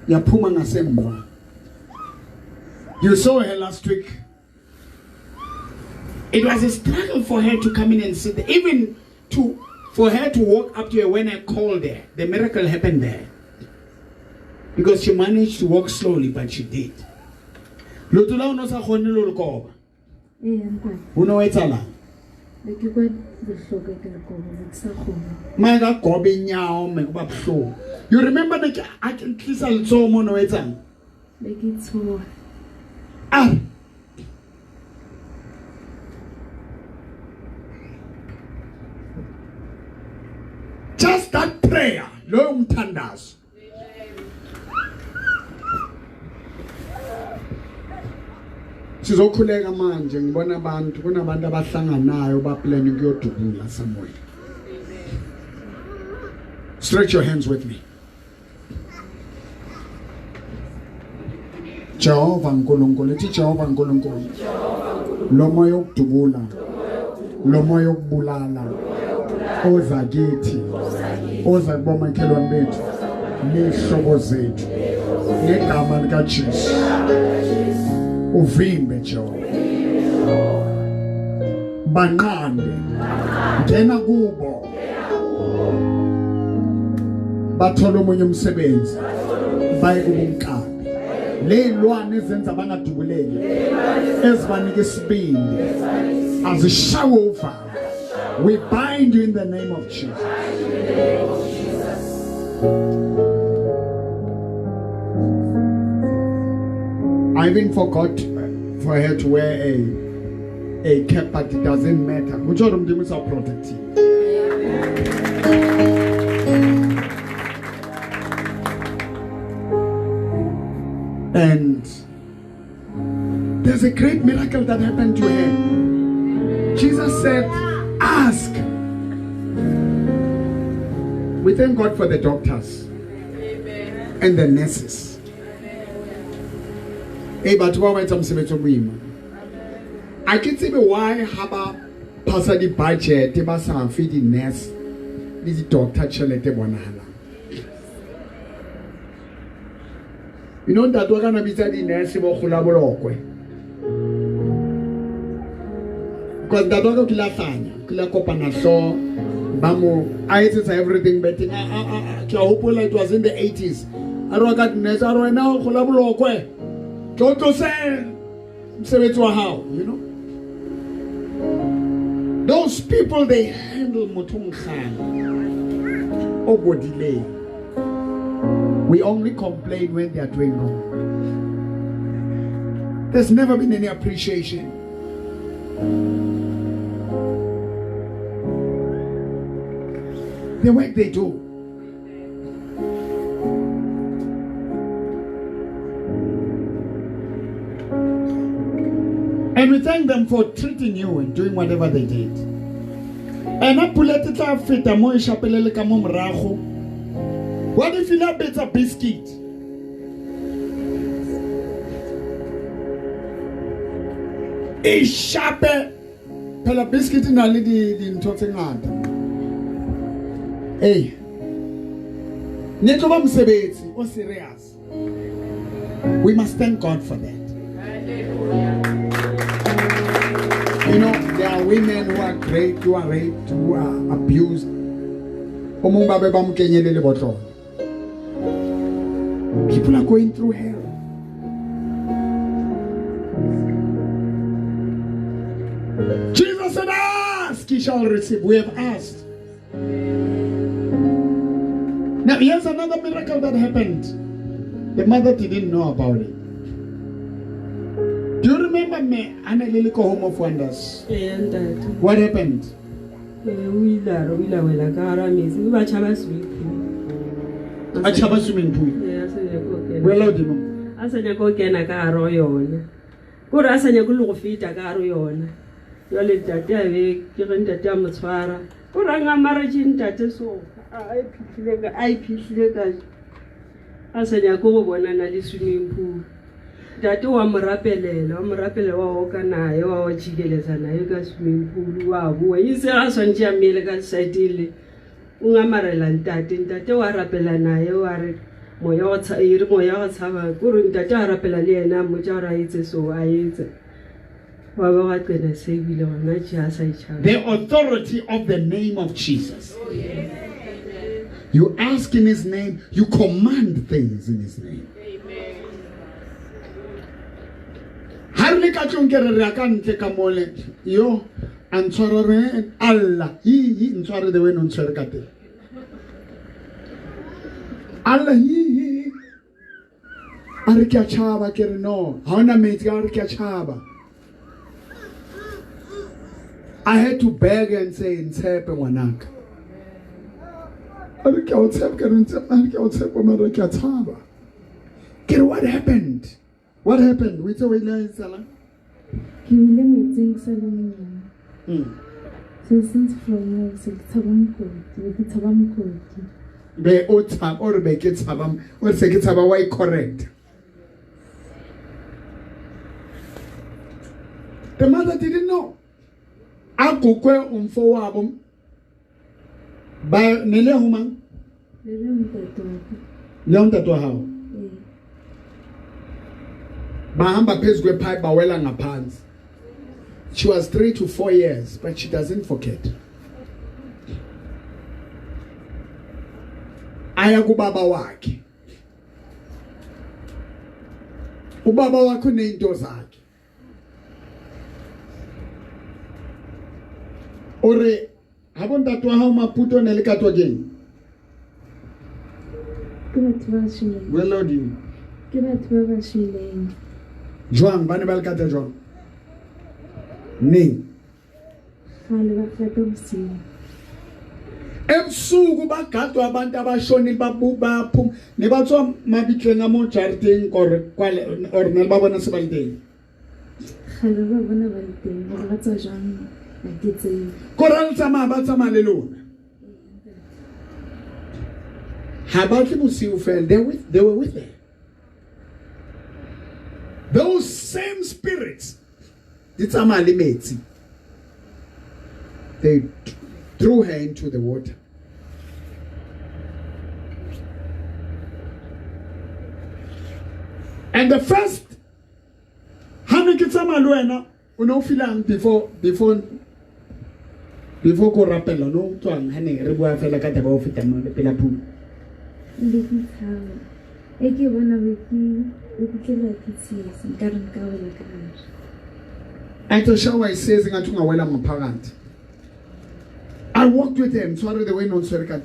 yaphuma ngasemva. You saw her last week. It was a struggle for her to come in and sit there. Even for her to walk up to her when I called her. The miracle happened there. Because she managed to walk slowly, but she did. Leoto la o ne o sa kgone le ho le koba. Ee, ntate. O ne o etsahalang? Be ke kwa bohloko ke le koba, be ke sa kgone. Maka goba inyawo mme kuba buhlungu. You remember ne ke a ke tlisa letsoho mo ne o etsang? Be ke tshoha. Ah. Just that prayer, loyo mthandazo. Sizokhuleka manje ngibona abantu kunabantu abahlanganayo baplan ukuyodubula somewhere. Stretch your hands with me. Jehova uNkulunkulu, ithi Jehova uNkulunkulu. Lo moya wokudubula, lo moya wokubulala oza kithi, oza kubomakhelwane bethu nehlobo zethu ngegama likaJesu. Uvimbe Jehova. Banqande. Ngena kubo. Bathola omunye umsebenzi. Baye kubunkabi. Ley'lwane ezenza bangadubuleki ezibanika isibindi azishawe uvalo. We bind you in the name of Jesus. I even forgot for her to wear a cap, but it doesn't matter. Which one of them is our protective? And there's a great miracle that happened to her. Jesus said, ask. We thank God for the doctors and the nurses. Hey, batho ba ba etsa mosebetsi o boima. A ke tsebe why ha ba phasa di-budget ba sa fe di-nurse le di-doctor tjhelete e bonahalang. You know, ntate wa ka na bitsa di-nurse bo kgola bolokwe. Because ntate wa ka o kile a hlanya, o kile a kopana hlooho, ba mo a etsetsa everything beteng. Ke a hopola it was in the 80s. A re wa ka di-nurse, a re wena o kgola bolokwe. Tlo tlose mosebetsi wa hao, you know. Those people, they handle motho nkgang o bodileng. We only complain when they are doing wrong. There's never been any appreciation. The work they do. And we thank them for treating you and doing whatever they did. And a bullet tla feta mo e shapelele ka mo morago. What if you betsa biscuit? E shape phela biscuit na le di dintho tse ngata. Hey. Ne tlo ba mosebetsi o serious. We must thank God for that. You know, there are women who are great, who are raped, who are abused. O mong ba be ba mo kenyele le botlolo. People are going through hell. Jesus said, ask, ye shall receive. We have asked. Now, here's another miracle that happened. The mother didn't know about it. Do you remember me, Annalilico Home of Wonders? Ee, ntate. What happened? O ile a re o ile a wela ka hara metsi, o ba tshaba swimming pool. A tshaba swimming pool. Ee, a sa nyake ho kena. Wela hodimo. A sa nyake ho kena ka hara ho yona. Ke hore a sa nyake le go feta ka hara ho yona. Jwale ntate a be ke re ntate a mo tshwara. O re a ngamaretše ntate so, a e phihlile ka, a e phihlile ka. A sa nyake go bonana le swimming pool. Ntate wa mo rapelela, wa mo rapelela, wa oka naye, wa wa tjikeletsa naye ka swimming pool, wa boa. Itse ga swantše a mmele ka side le, o ngamarela ntate, ntate wa rapela naye, wa re moya wa e re moya wa tshaba, ke hore ntate a rapela le yena, a mmotsa hore a etse so, a etse. Wa ba wa qena se ebile hona tje a sa e tjhaba. The authority of the name of Jesus. You ask in his name, you command things in his name. Ha re le ka tlong ke re re ya ka ntle ka mole yo a ntshwara re alla hi hi ntshware the way no ntshwere ka teng alla hi hi a re ke a tšhaba ke re no ha ona metsi a re ke a tšhaba. I had to beg and say ntshepe ngwanaka. A re ke a o tshepa ke re ntshepe a re ke a o tshepa mara ke a tshaba. Ke re what happened? What happened? O itse o ile a etsahalang? Ke ile metsing ke sa le monyane. So since from moo se ke tshaba mokoti, be ke tshaba mokoti. Be o tshaba o re be ke tshaba o re se ke tshaba wa e correct. The mother didn't know. A kukwe umfowabo ba ne le ho mang? Le le ntate wa ka. Le ntate wa hao. Bahamba phezu kwepipe bawela ngaphansi. She was 3 to 4 years, but she doesn't forget. Aya kubaba wakhe. Ubaba wakhe unento zakhe. Ore ha bontate wa hao Maputo ne le katwa keng? Ke batho ba shweleng. Well hodimo. Ke batho ba ba shweleng. Jwang ba ne ba le kata jwang? Neng? Kgale ba kata bosiu. Ebusuku bagadwa abantu abashonile baphuma ne ba tswa mabitleng a mo jarateng or kwale or ne ba bona se ba le teng. Kgale ba bona ba le teng hore ba tswa jwang ha ke tsebe. Kore le tsamaya ba tsamaya le lona. Ha ba tle bosiu fela, they were with her. Those same spirits di tsamaya le metsi. They threw her into the water. And the first ha ne ke tsamaya le wena o ne o feelang before ko rapela no utlwang ha ne re bua fela ka taba o feta mo pela phula. Le ke tshaba. E ke bona be ke tlelwa ke tsietsi nka re nka wela ka gare. At the shower he says ngathi ungawela ngaphakathi. I walked with him, sorry the way non sorry.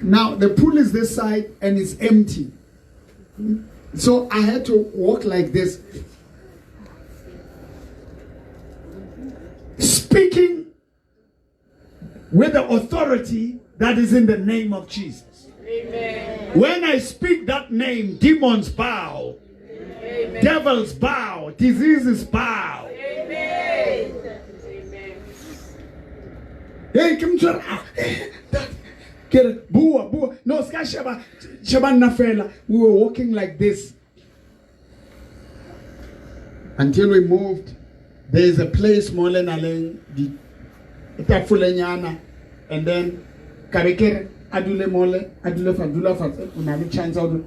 Now the pool is this side and it's empty. So I had to walk like this. Speaking with the authority that is in the name of Jesus. Amen. When I speak that name, demons bow. Amen. Devils bow, diseases bow. Amen. Amen. Hey, come to get bua bua. No, ska sheba sheba nafela. We were walking like this until we moved. There is a place more than aleng di tafulenyana, and then karekere adule mole adule fa dula fa una le chance out.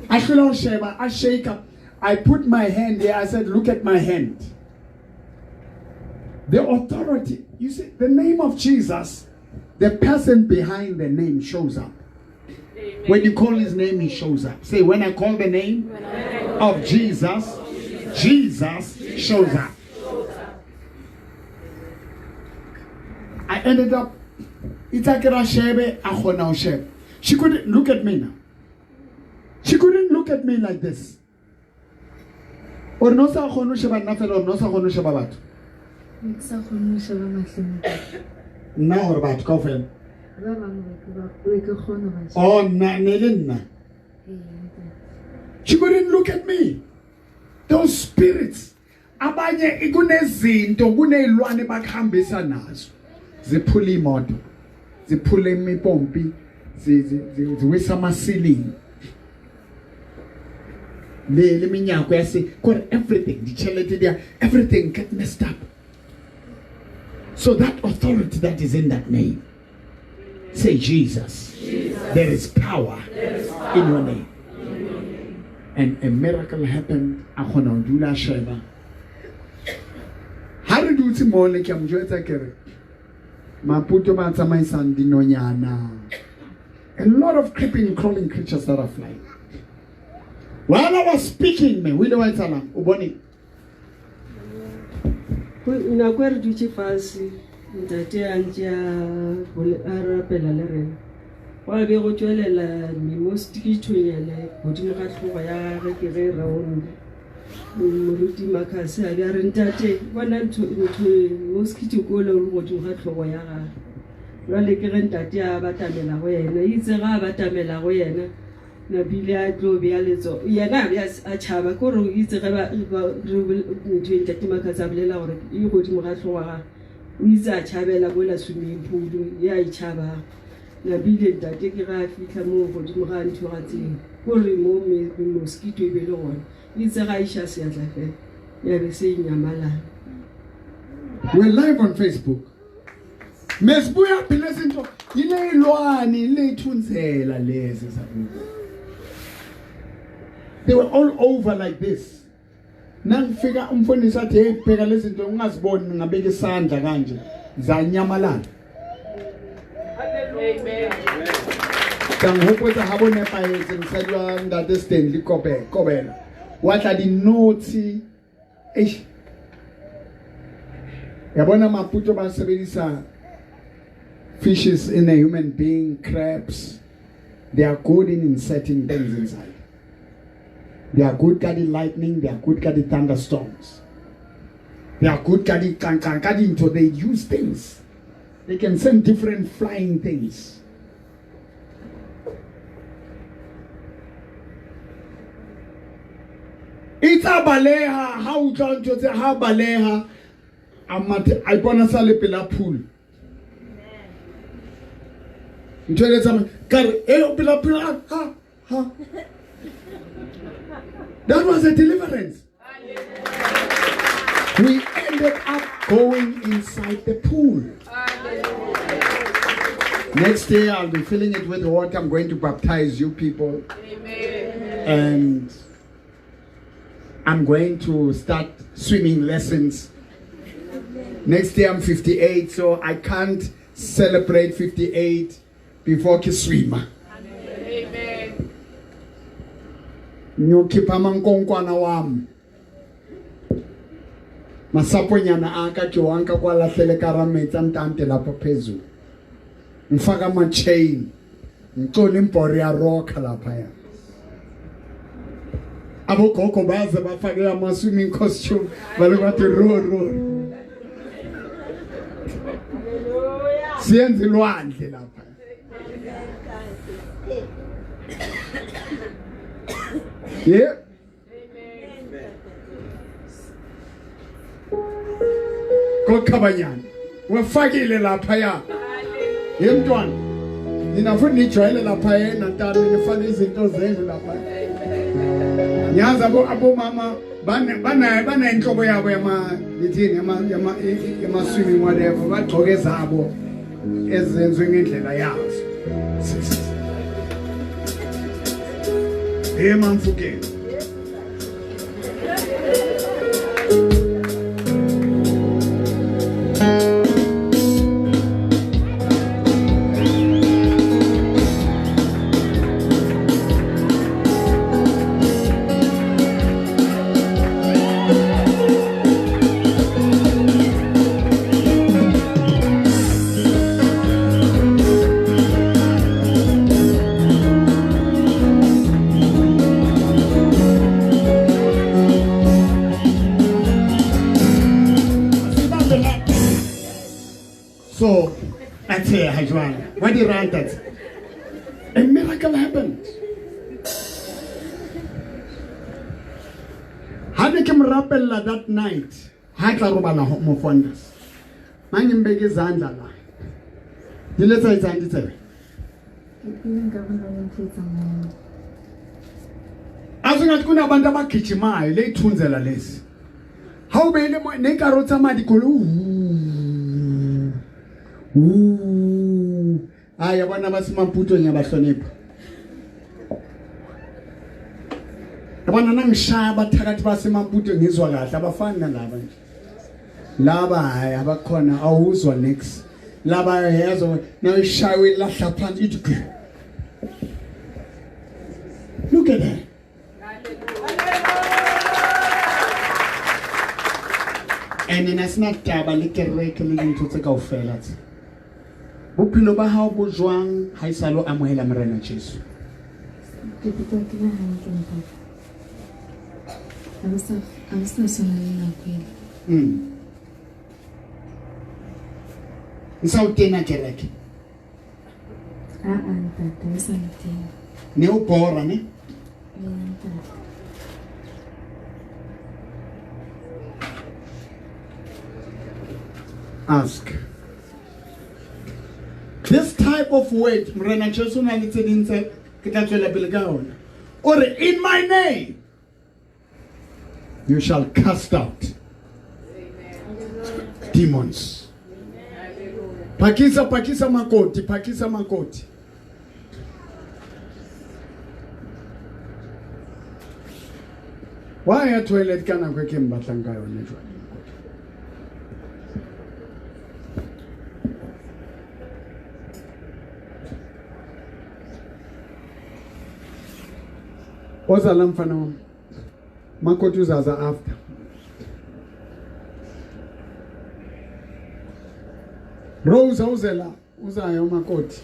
I shake up. I put my hand there. I said, look at my hand. The authority. You see, the name of Jesus, the person behind the name shows up. Amen. When you call his name, he shows up. Say, when I call the name of Jesus, Jesus shows up. I ended up, she couldn't look at me now. She couldn't look at me like this. Or no sa kgone ho sheba nna fela, or no sa kgone ho sheba batho. Ne ke sa kgone ho sheba mahlong. Nna or batho kaofela? Ba bang ba ke kgona ba sheba. Oh, nna ne le nna. She couldn't look at me. Those spirits. Abanye kunezinto, kunezilwane bakuhambisa nazo. Ziphula imoto. Ziphula imipompi, ziwisa ama-ceiling. Le minyako yase got everything, the charity there, everything get messed up. So that authority that is in that name, say Jesus, Jesus. There is power in your name. And a miracle happened. A kgona ho dula sheba. Ha re dutse mole ke a mo jwetsa ke re Maputo ba tsamaisang dinonyana. A lot of creeping, crawling creatures that are flying. While I was speaking, me, o ile wa etsalang? O bone? Nako e re dutse fase ntate a ntse a rapela le rena gwa be go tswelela mimoskithonyana godimo ga tlhogo ya gage ke ge round moruti Makhase a be a re ntate bona ntho mosquito ko le o godimo ga tlhogo ya gage. Jwale ke ge ntate a batamela go yena, itse ga a batamela go yena napile a tlo bea letso yena a be a tšhaba ke gore itse ge ntho e ntate Makhase a bolela gore e godimo ga tlhogo gage o itse a tšhabela ko la swimming pool ye a e tšhabago. Napile ntate ke ga a fitlha mo godimo ga ntho ga tseng kore mo mosquito e be le gona itse ga iša seatla fela ya be se e nyamalana. We're live on Facebook. Mesibuya phela izinto ile ilwane ilethunzela lezi zakubo. They were all over like this. Nangifika umfundisi athi hey bheka lezi zinto ungaziboni ngabeka isandla kanje zanyamalala. Amen. Ngihopotsa ha bo nepahetse mosadi wa ntate Stanley Kobela wa tla dinotshi eish yabona Maputo ba sebedisa fishes in a human being, crabs. They are good in inserting things inside. They are good at the lightning, they are good at the thunderstorms. They are good at the kankankadinto. They use things. They can send different flying things. It's a baleha, how utlwa ntho ha baleha a mathe a ipona sa le pela pool. Ntho e tsamaya ka re e o pela pool ha ha. That was a deliverance. We ended up going inside the pool. Next year I'll be filling it with water. I'm going to baptize you people. Amen. And I'm going to start swimming lessons. Next year I'm 58, so I can't celebrate 58 before ke swima. Amen. Ngiyokhipha amankonkwana wami. Masaponyana aka ke wanka kwa lahlele ka ra metsi a ntante lapha phezulu. Ngifaka ama chain. Ngicela imbhoro ya rock lapha ya. Abogogo baze bafake ama swimming costume balokwathi ro ro. Siyenza ilwandle lapha. Yeah. Kokhabanyana wafakile lapha ya. Yemntwana nina futhi nijwayele lapha yena ntana nifake izinto zenu lapha. Ngiyazi abomama bana inhlobo yabo yama ngithini yama swimming whatever bagqoke zabo ezenziwe ngendlela yazo. Hey Mamfukeng. So, that's it, Hajwan. Why did you write that? A miracle happened. Hane ke mrapella that night. Ha tla robala mofondisi. Mangimbeke izandla la. Diletsa izandla tsebe. Azingathi kunabantu abagijimayo leyithunzela lezi. Hawubele nenkaro tsamadi kholo. Hayi yabona baseMaputo ngiyabahlonipha. Yabona nangishaya abathakathi baseMaputo ngizwa kahle abafani nalaba nje. Laba hayi abakhona awuzwa next. Laba yazo nawishaya ilahla phansi ithi. Look at that. Ene a sena taba le kereke le dintho tse kaofela tse. Bophelo ba hao bo jwang ha esale o amohela Morena Jesu? Ke ikutlwa ke le hantle ntate. Ha ke sa ha ke sa tshwana le nako ele. Nsa o tena kereke? Aa ntate, ha e sa ntena. Ne o bora ne? Ee ntate. Ask. This type of word, Morena Jesu o na le tse ding tse ke tla tswela pele ka yona. O re, in my name you shall cast out demons. Phakisa, phakisa makoti, phakisa makoti. Wa ya toilet ka nako e ke mbatlang ka yone jwale. Oza la mfana wami. Makoti uzaza after. Rose awuzela uzayo makoti.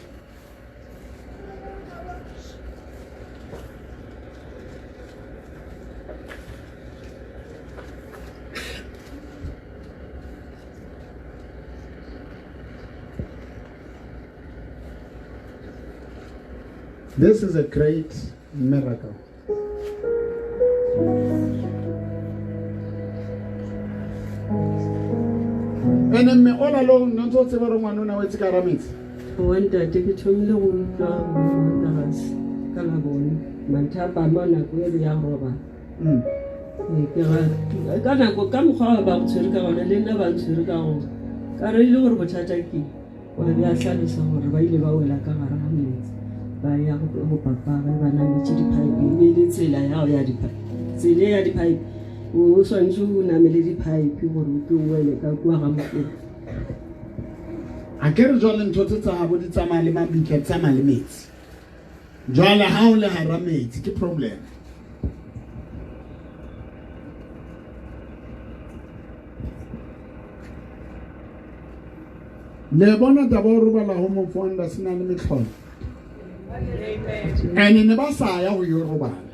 This is a great miracle. Ene mme all along ne ntse o tseba hore ngwana o na wetse ka hara metsi? Wa ntate, ke thomile go utlwa motlakase ka la bone manthapama nako e le ya go robala. Ee, ke ra, ka nako ka mokgwa wa ba go tshwere ka gona le nna ba ntshwere ka gona. Ka re e le gore bothata ke eng? Wa be a hlalosa gore ba ile ba wela ka gare ga metsi ba ya go papa ge ba nametše di-pipe, e be e le tsela ya go ya di-pipe, tsela ya di-pipe o swanetše o namele di-pipe gore o tlo wele ka kua ga mokete. A ke re jwale ntho tse tsa habo di tsamaya le mabitla, di tsamaya le metsi. Jwale ha o le hara metsi ke problem. Le bona taba o robala ho mofonda se na le metlholo. And ne ba sa ya ho yo robala.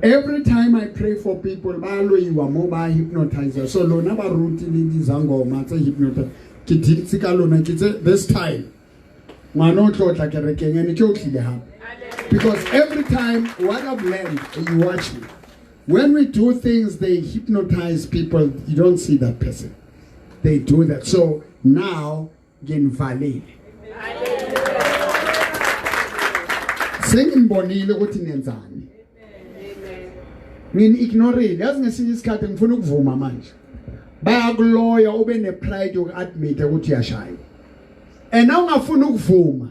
Every time I pray for people, ba loiwa mo ba hypnotize. So lona ba ruti le dizangoma tse hypnotize. Ke ditse ka lona ke tse this time. Ngwana o tlo tla kerekeng ene ke o tlile hape. Because every time what I've learned, you watch me. When we do things, they hypnotize people. You don't see that person. They do that. So now, nginvalile. Sengimbonile ukuthi nenzani. Ngini ignorile. Yazi ngesinye isikhathi ngifuna ukuvuma manje. Bayakuloya ube nepride yokuadmit ukuthi uyashaya. And awungafuni ukuvuma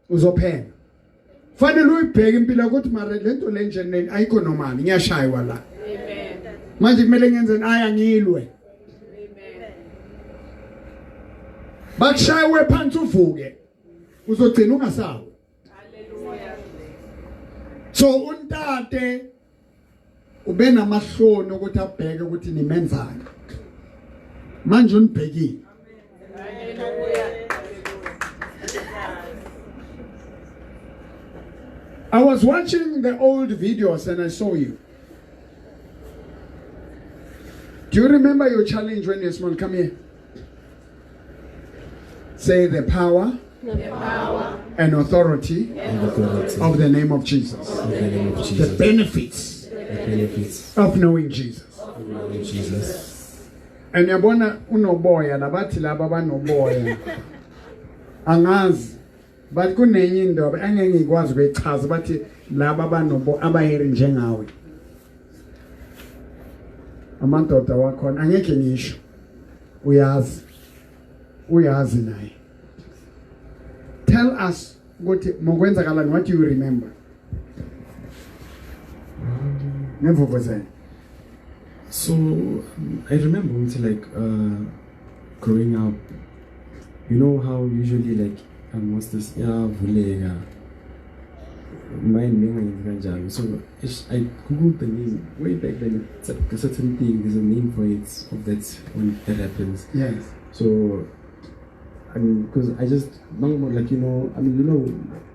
uzophela. Fanele uyibheke impilo ukuthi mara lento le nje ayikho normal, ngiyashaywa la. Amen. Manje kumele ngenzeni? Aya ngilwe. Amen. Bakushaye phansi uvuke. Uzogcina ungasawi. Hallelujah. So untate ube namahloni ukuthi abheke ukuthi nimenzani. Manje unibhekile. Hallelujah. I was watching the old videos and I saw you. Do you remember your challenge when you were small? Come here. Say the power, and authority, and authority of the name of Jesus. of the name of The Jesus. benefits, The benefits of knowing Jesus. of knowing Jesus. And yabona unoboya labathi laba banoboya. Angazi but kunenye indaba engeke ngikwazi ukuyichaza bathi laba banobo abayeri njengawe. Amadoda wakhona angeke ngisho. Uyazi. Uyazi naye. Tell us ukuthi mokwenzakalani, what do you remember? Nemvuvuzela. So I remember ukuthi like growing up, you know how usually like what's this? Yeah, vuleka. Mine bengayenzi kanjalo. So I googled the name way back then. It's like a certain thing. There's a name for it of that when that happens. Yes. So, I mean, because I just like, you know, I mean, you know,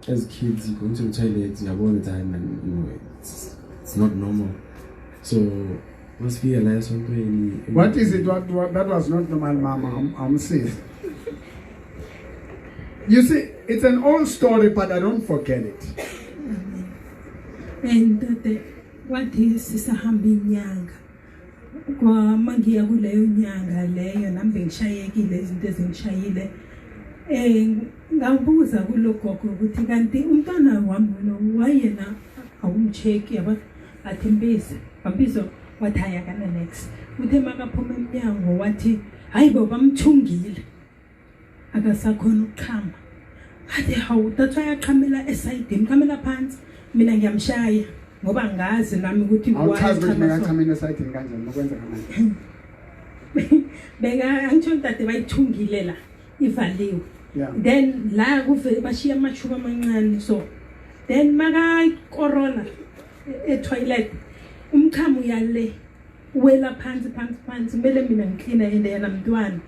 as kids you go into the toilet, you have all the time, and you know it's not normal. So must realize something. What is it? What that was not normal, Mama? I'm sis. You see, it's an old story, but I don't forget it. Ntate wathi sisahamba inyanga kwama ngiya kuleyo nyanga leyo nami bengishayekile izinto ezingishayile ngabuza kulogogo ukuthi kanti umntwana wami lo wayena awumcheck yabo athi mbiza bambizo wathi ayakana next uthe makaphuma emnyango wathi hayibo bamthungile akasakhona ukuchama athi hawu that's why aqhamela esayidini qhamela phansi mina ngiyamshaya ngoba ngazi nami ukuthi awuchazi ukuthi bekachamela esayidini kanjani nokwenzeka manje beka angitsho ntate bayithungile la ivaliwe then la kuve bashiya amashuba amancane so then makakorona e-toilet umchamo uyale uwela phansi phansi phansi kumele mina ngiklina ende yena mntwana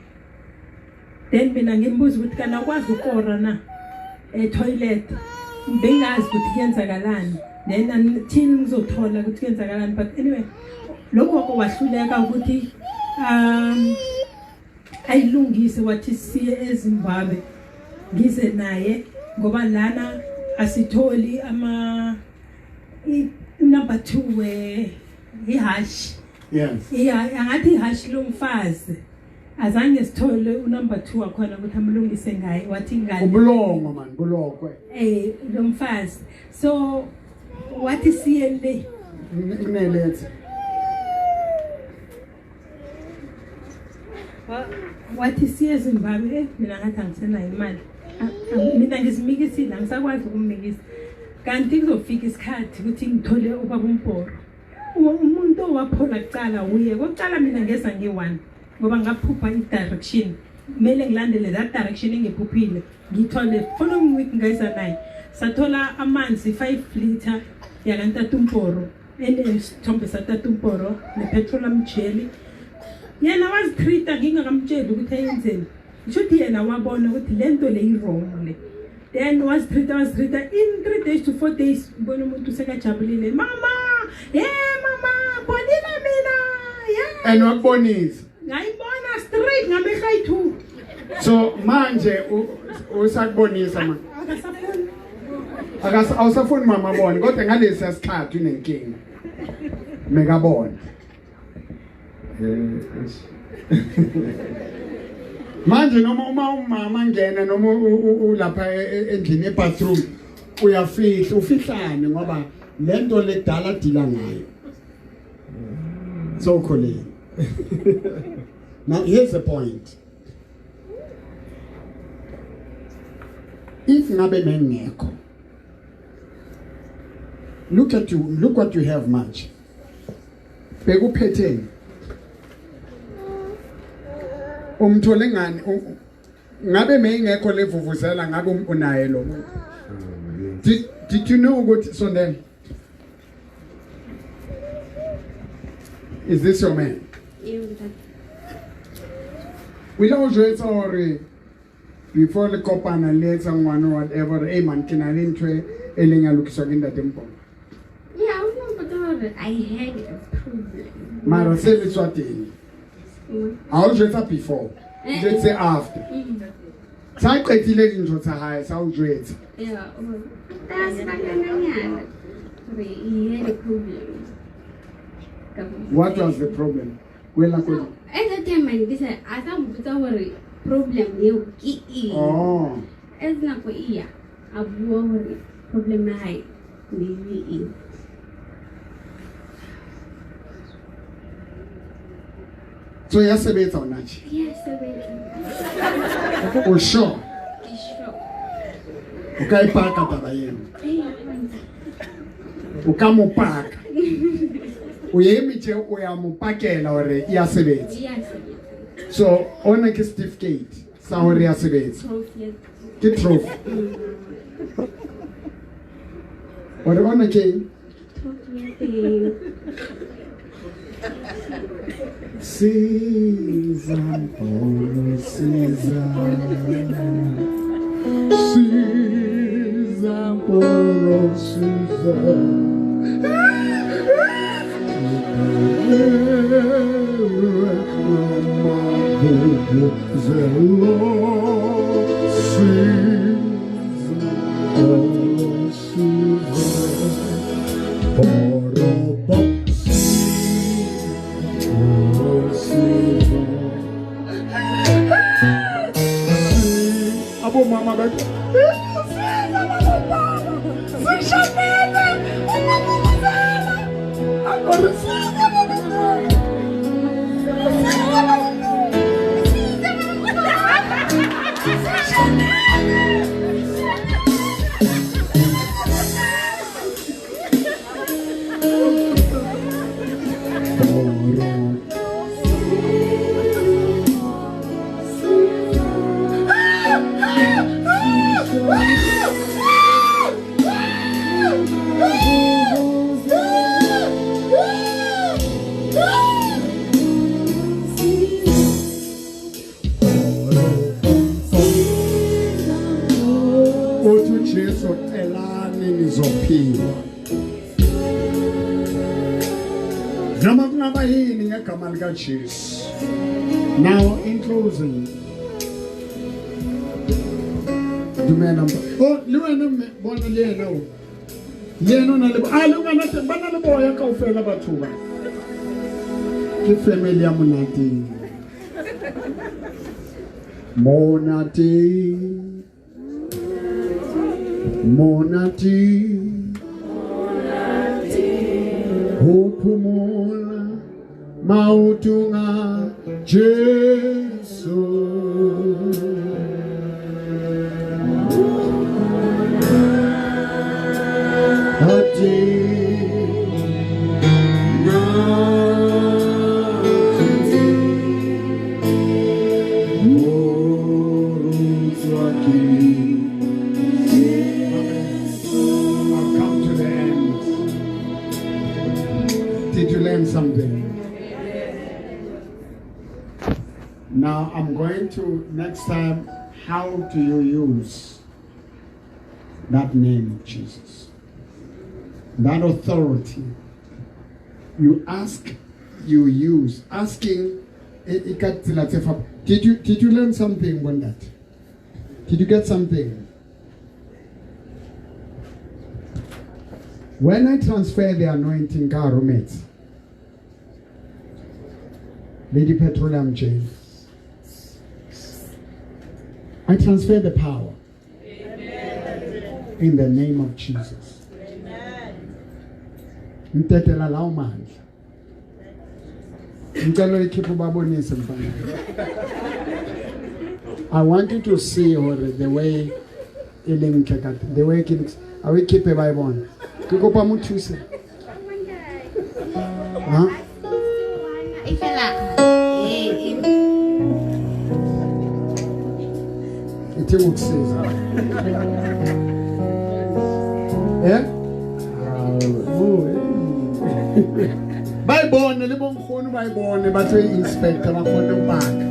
then mina ngimbuza ukuthi kana ukwazi ukora na e-toilet bengazi ukuthi kuyenzakalani then until ngizothola ukuthi kuyenzakalani but anyway lokho wahluleka ukuthi ayilungise wathi siye eZimbabwe ngize naye ngoba lana asitholi ama number 2 we ihash. Yes. Yeah, angathi ihash lomfazi azange sithole unumber 2 wakhona ukuthi amlungise ngaye wathi ngani ubulongo man bulokwe lomfazi so wathi siye le kunelethe wathi siye eZimbabwe mina ngathi angisenayo imali mina ngizimikisile angisakwazi ukumikisa kanti kuzofika isikhathi ukuthi ngithole ubaba uMboro umuntu owaphola kucala uye kokucala mina ngeza nge-1 ngoba ngaphupha i-direction kumele ngilandele that direction engiphuphile ngithole following week ngeza naye sathola amanzi 5 liter yakantata uMboro enesithombe satata uMboro ne-petroleum jelly yena wazitreat-a ngingakamtsheli ukuthi ayenzeni ngisho ukuthi yena wabona ukuthi le nto le i-wrong le then wazitreat-a in 3 days to 4 days ubona umuntu sekajabulile mama mama bonile mina and wakubonisa ngayibona straight ngamehlo ayi-2 so manje usakubonisa ma akasafuni awusafuni mama abone kodwa ngalesi sikhathi unenkinga mekabona manje noma uma umama ngena noma ulapha endlini ebathroom uyafihla ufihlane ngoba lento ledala dila ngayo so khulile. Now here's the point. If ngabe mengekho, look at you, look what you have manje. Bekuphetheni umthole ngani ngabe mengekho levuvuzela ngabe unaye lo muntu. Did you know ukuthi sondela? Is this your man? We don't jwetsa hore before le kopana le etsa ngwana whatever hey man ke na le ntho e leng ya lokiswa ke ntate Mpong. Yeah, I remember I had a problem. Mara se le tswa teng. Ha o jwetsa before, o jwetse after. Sa qetile dintho tsa hae sa o jwetsa. Yeah, that's sebakanyana. He had a problem. What was the problem? Well, so, at the time I decided I thought hore problem eo ke eng. Oh. As nako e ya a bua hore problem ya hae ne le eng. So ya sebetsa hona tje? Ya sebetsa. O sure? Ke sure. O ka ipaka taba eo. O ka mo paka. O eme tje o ya mo pakela hore ya sebetsa. Ya sebetsa. So ona ke certificate sa hore ya sebetsa. Ke trophy. O re ona ke eng? Siza, Mporo, siza. Siza, Mporo, siza. Abomama bathi Uthi uJesu celani nizophiwa. Noma kungaba yini ngegama likaJesu. Now in closing, dumela oh le wena mme bona le yena o le yena o na le a le ngwana teng ba na le boya kaofela batho ba ke family ya monateng monateng monateng ho phomola maotong a Jesu. I've come to the end. Did you learn something? Now I'm going to, next time, how do you use that name of Jesus? That authority. You ask, you use. Asking, did you learn something on that? Did you get something? When I transfer the anointing ka roommates, Lady Petroleum Jane, I transfer the power. Amen. In the name of Jesus. Ntetela lawo mandla. Ngicela uyikhiphe ubabonise mfana. I want you to see or the way e leng ka the way ke a o ikhiphe ba e bona. Ke kopa mo thuse. Ha? Ithi ukusiza. Eh? Ba e bone le bonkgono ba e bone ba tlo inspector ba kgone ho paka.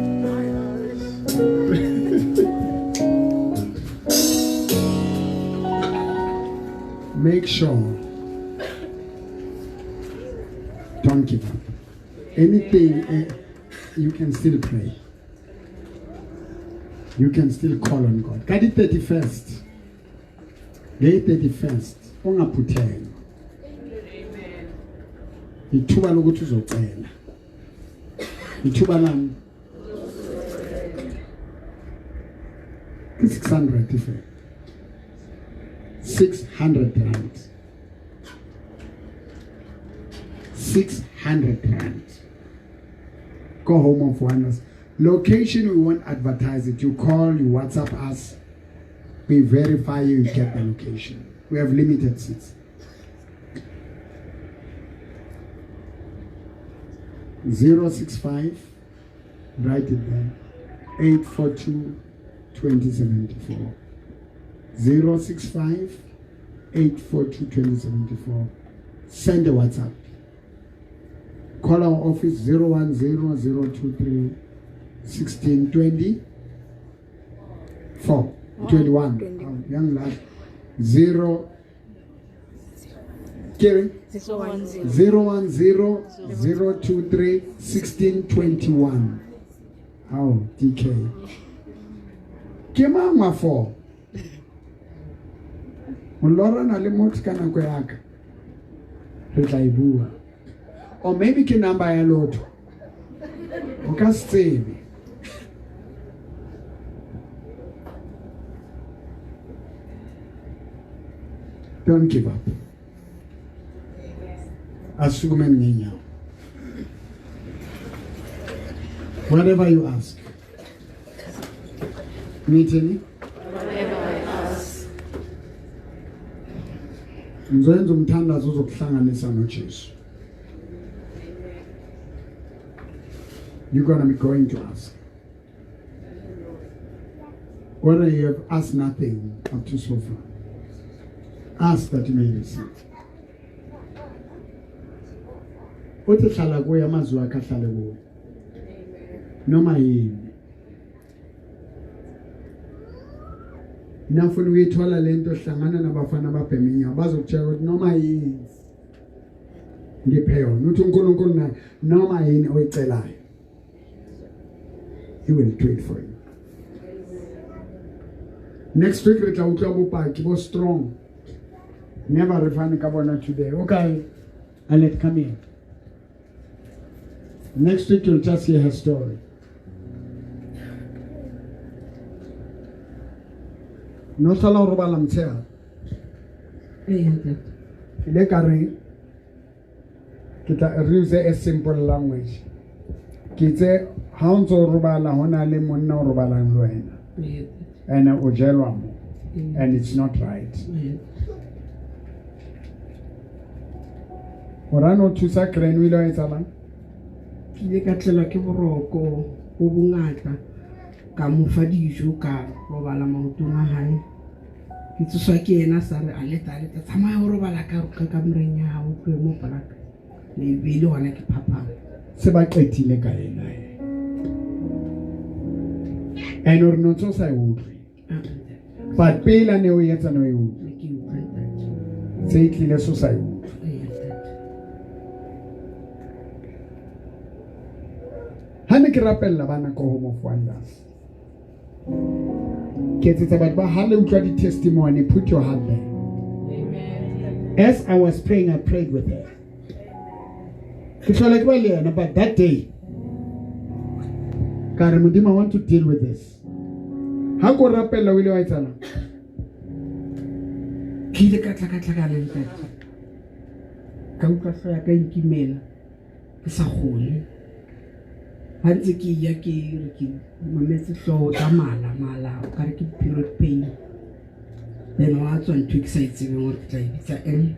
Make sure don't give up. Anything, you can still pray. You can still call on God. Ka di 31st. Le 31st ungaphuthelwa. Ithuba lokuthi uzocela. Ithuba lami. 600 ife. 600 rand. 600 rand. Go Home of Wonders. Location, we won't advertise it. You call, you WhatsApp us. We verify you, you get the location. We have limited seats. 065, write it there, 842 2074. 065 842 2074. Send a WhatsApp. Call our office 010 023 16 24 21. Oh, young lad. 0 Kerry 010 010 023 1621. How DK. Ke mang wa four? O lorana le motho ka nako ya ka. Re tla e bua. Or maybe ke number ya lotho. O ka se tsebe. Don't give up. Asukume ngenyawo. Whatever you ask. Ngithini? Ngizoyenza umthandazo ozokuhlanganisa noJesu. You're going to be going to ask. Whether you have asked nothing up to so far, ask that you may receive. Uthi hlala kuye amazwi akhe ahlale kuwe. Noma yini. Nafuna ukuyithola lento hlangana nabafana ababhema inyawo bazokutshela ukuthi noma yini ngiphe yona. Uthi uNkulunkulu naye noma yini oyicelayo. He will do it for you. Next week re tla utlwa bopaki bo strong. Never re fane ka bona today. Okay. Alet, come here. Next week you'll just hear her story. No tlhola o robala motshehare. Ee, ntate. Ke ile ka re ke tla re use a simple language. Ke itse ha o ntso o robala ho na le monna o robalang le wena. Ee, ntate. And o jelwa mo. Ee. And it's not right. Ee. Hore o thusa crane o ile wa etsahalang? Ke ile ka tlelwa ke boroko bo bongata ka mo fa dijo ka robala maotong a hae. Ke tsoswa ke yena sa re aleta aleta tsamaya o robala ka ka kamoreng ya hao o tlohe mo polaka. Le be le hona ke phaphama. Se ba qetile ka yena. And o re no ntso o sa e utlwe. Ah, ntate. But pele a ne o etsa ne o e utlwe. Ne ke e utlwa ntate. Se e tlile so sa e utlwe. Ee, ntate. Ha ne ke rapella bana ko Home of Wonders. Ke etsetsa batho ba ha le utlwa di-testimony, put your heart there. Amen. As I was praying, I prayed with her. Ke hlola ke ba le yena, but that day, ka re, Modimo, I want to deal with this. Ha ko rapella o ile wa etsahalang? Ke ile ka tlhakatlhakana ntate. Ka utlwa hlooho ya ka e nkimela ke sa kgone. Ha ntse ke ya ke re ke mametse hlooho tsa mala mala o kare ke period pain. Then wa tswa ntho e ke sa e tsebeng hore ke tla e bitsa eng.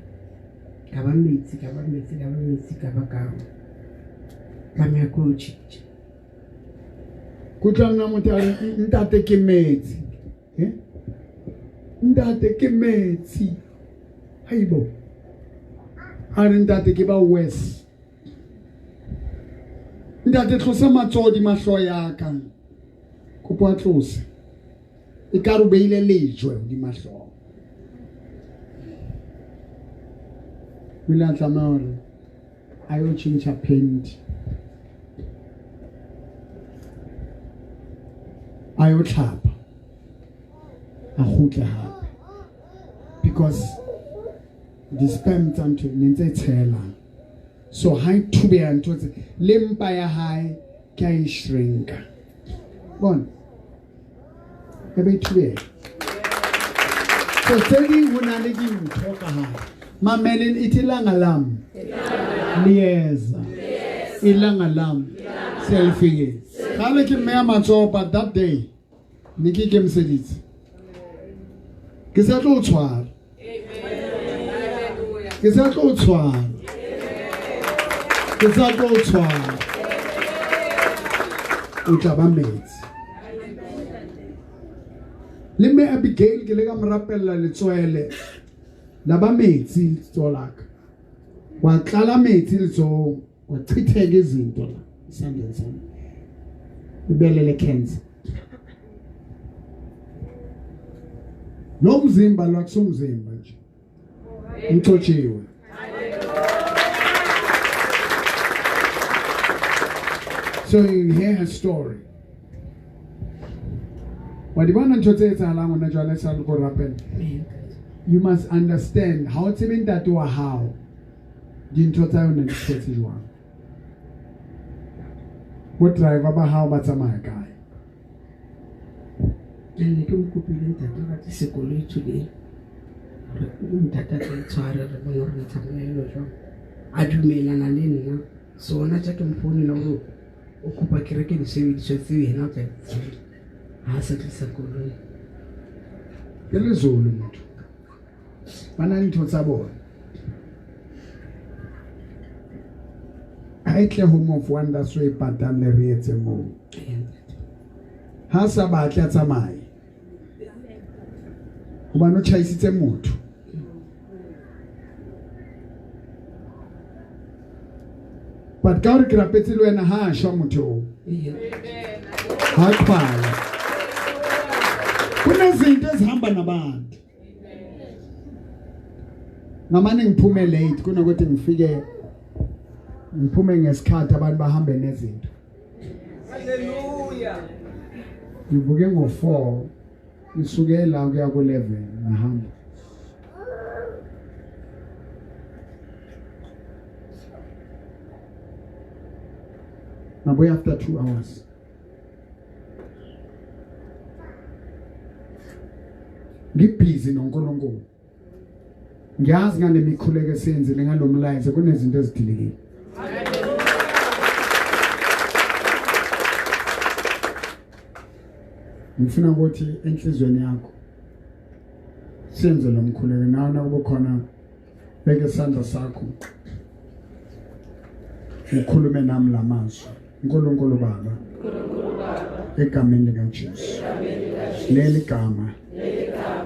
Ka ba metsi ka ba metsi ka ba metsi ka ba ka tlameha ko tjhentjha. Ke utlwa nna motho a re, ntate ke metsi. Eh? Ntate ke metsi. Haibo. A re ntate ke ba worse. Ntate tlosa matsoho hodima hlooho ya ka. Kopo a tlose. Ekare o beile lejwe hodima hlooho. O ile a tlameha hore a yo tjhentjha paint. A yo tlhapa. A kgutle hape. Because di-sperm tsa ntho ne ntse e tshela. So ha e thubeha ntho tse le mpa ya hae ke a e shrinka. Bona. E be e thubeha. So tse ding ho na le dintho ka hare. Mameleng ithi ilanga lam. Liyeza. Ilanga lam. Selifikile. Kgale ke mmeya matsoho, but that day ne ke ikemiseditse. Ke sa tlo o tshwara. Ke sa tlo o tshwara. Ke sa tlo o tshwara. O tla ba metsi. Le mme Abigail ke le ka mo rapella letswele. La ba metsi letsoho la ka. Wa tlala metsi letsohong, wa chitheka izinto la esandleni sami. Ibele le cancer. Lo mzimba lo akusumzimba nje. Uxotshiwe. So you hear her story. Wa di bona ntho tse etsahalang hona jwale sa le ko rapela. You must understand ha o tsebe ntate wa hao dintho tsa yona di tshetse jwang. Bo driver ba hao ba tsamaya kae? Ne ke mo kopile ntate ba tlise koloi today. Hore ntate a tla e tshware re bone hore re ntsha monehelo jwang. A dumelana le nna. So hona tje ke mo founela hore o kopa ke reke disebediswa tseo yena o tla di tseba. Ha sa tlisa koloi. Ke lezulu motho. Ba na le ntho tsa bona. Ha e tle Home of Wonders o e patalle re etse moo. Ha sa batle a tsamaye. Hobane o tjhaisitse motho. But ka hore ke rapetse le wena ha shwa motho oo. Ha qhwala. Kunezinto ezihamba nabantu. Ngamane ngiphume late kunokuthi ngifike ngiphume ngesikhathi abantu bahambe nezinto. Hallelujah. Ngivuke ngo4 ngisuke la kuya ku11 ngahamba. Ngabuya after 2 hours. Ngibhizi noNkulunkulu. Ngiyazi ngale mikhuleko esiyenzile ngalomlayezo kunezinto ezidilikile. Ngifuna ukuthi enhlizweni yakho senze lo mkhuleko nawe nakuba khona beke isandla sakho ukhulume nami lamazwi. uNkulunkulu Baba, egameni likaJesu, leli gama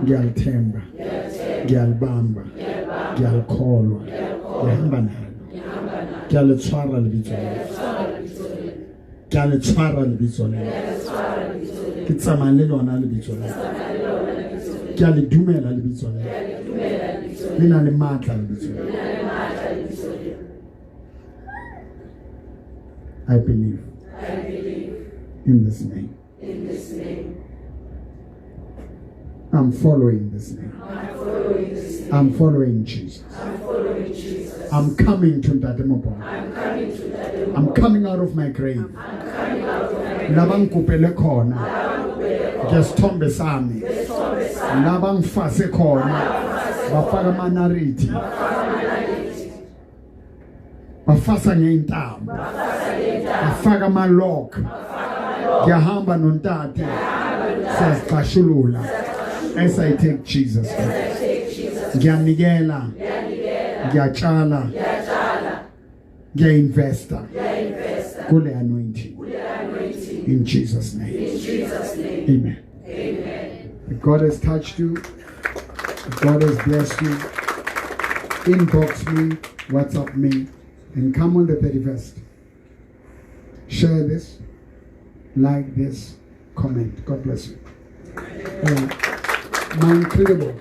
ngiyalithemba, ngiyalibamba, ngiyalikholwa, ngihamba nalo, ngiyalitshwara lebitso leo, ke a le tshwara lebitso leo, ke tsamaya le lona lebitso leo, ke a le dumela lebitso leo, le na le matla lebitso leo. I believe in this name. I'm following this name. I'm following Jesus. I'm coming to Ntate Mopolo. I'm coming out of my grave. Labangikupele khona ngesithombe sami, labangifase khona bafaka amanariti, bafasa ngeintambo, bafaka amalok. Ngiyahamba nontate, siyazixashulula as I take Jesus Christ. Ngiyanikela, ngiyatshala, ngiyainvesta kule anointing. In Jesus' name. Amen. If God has touched you, if God has blessed you, inbox me, WhatsApp me, and come on the 31st. Share this, like this, comment. God bless you. My incredible.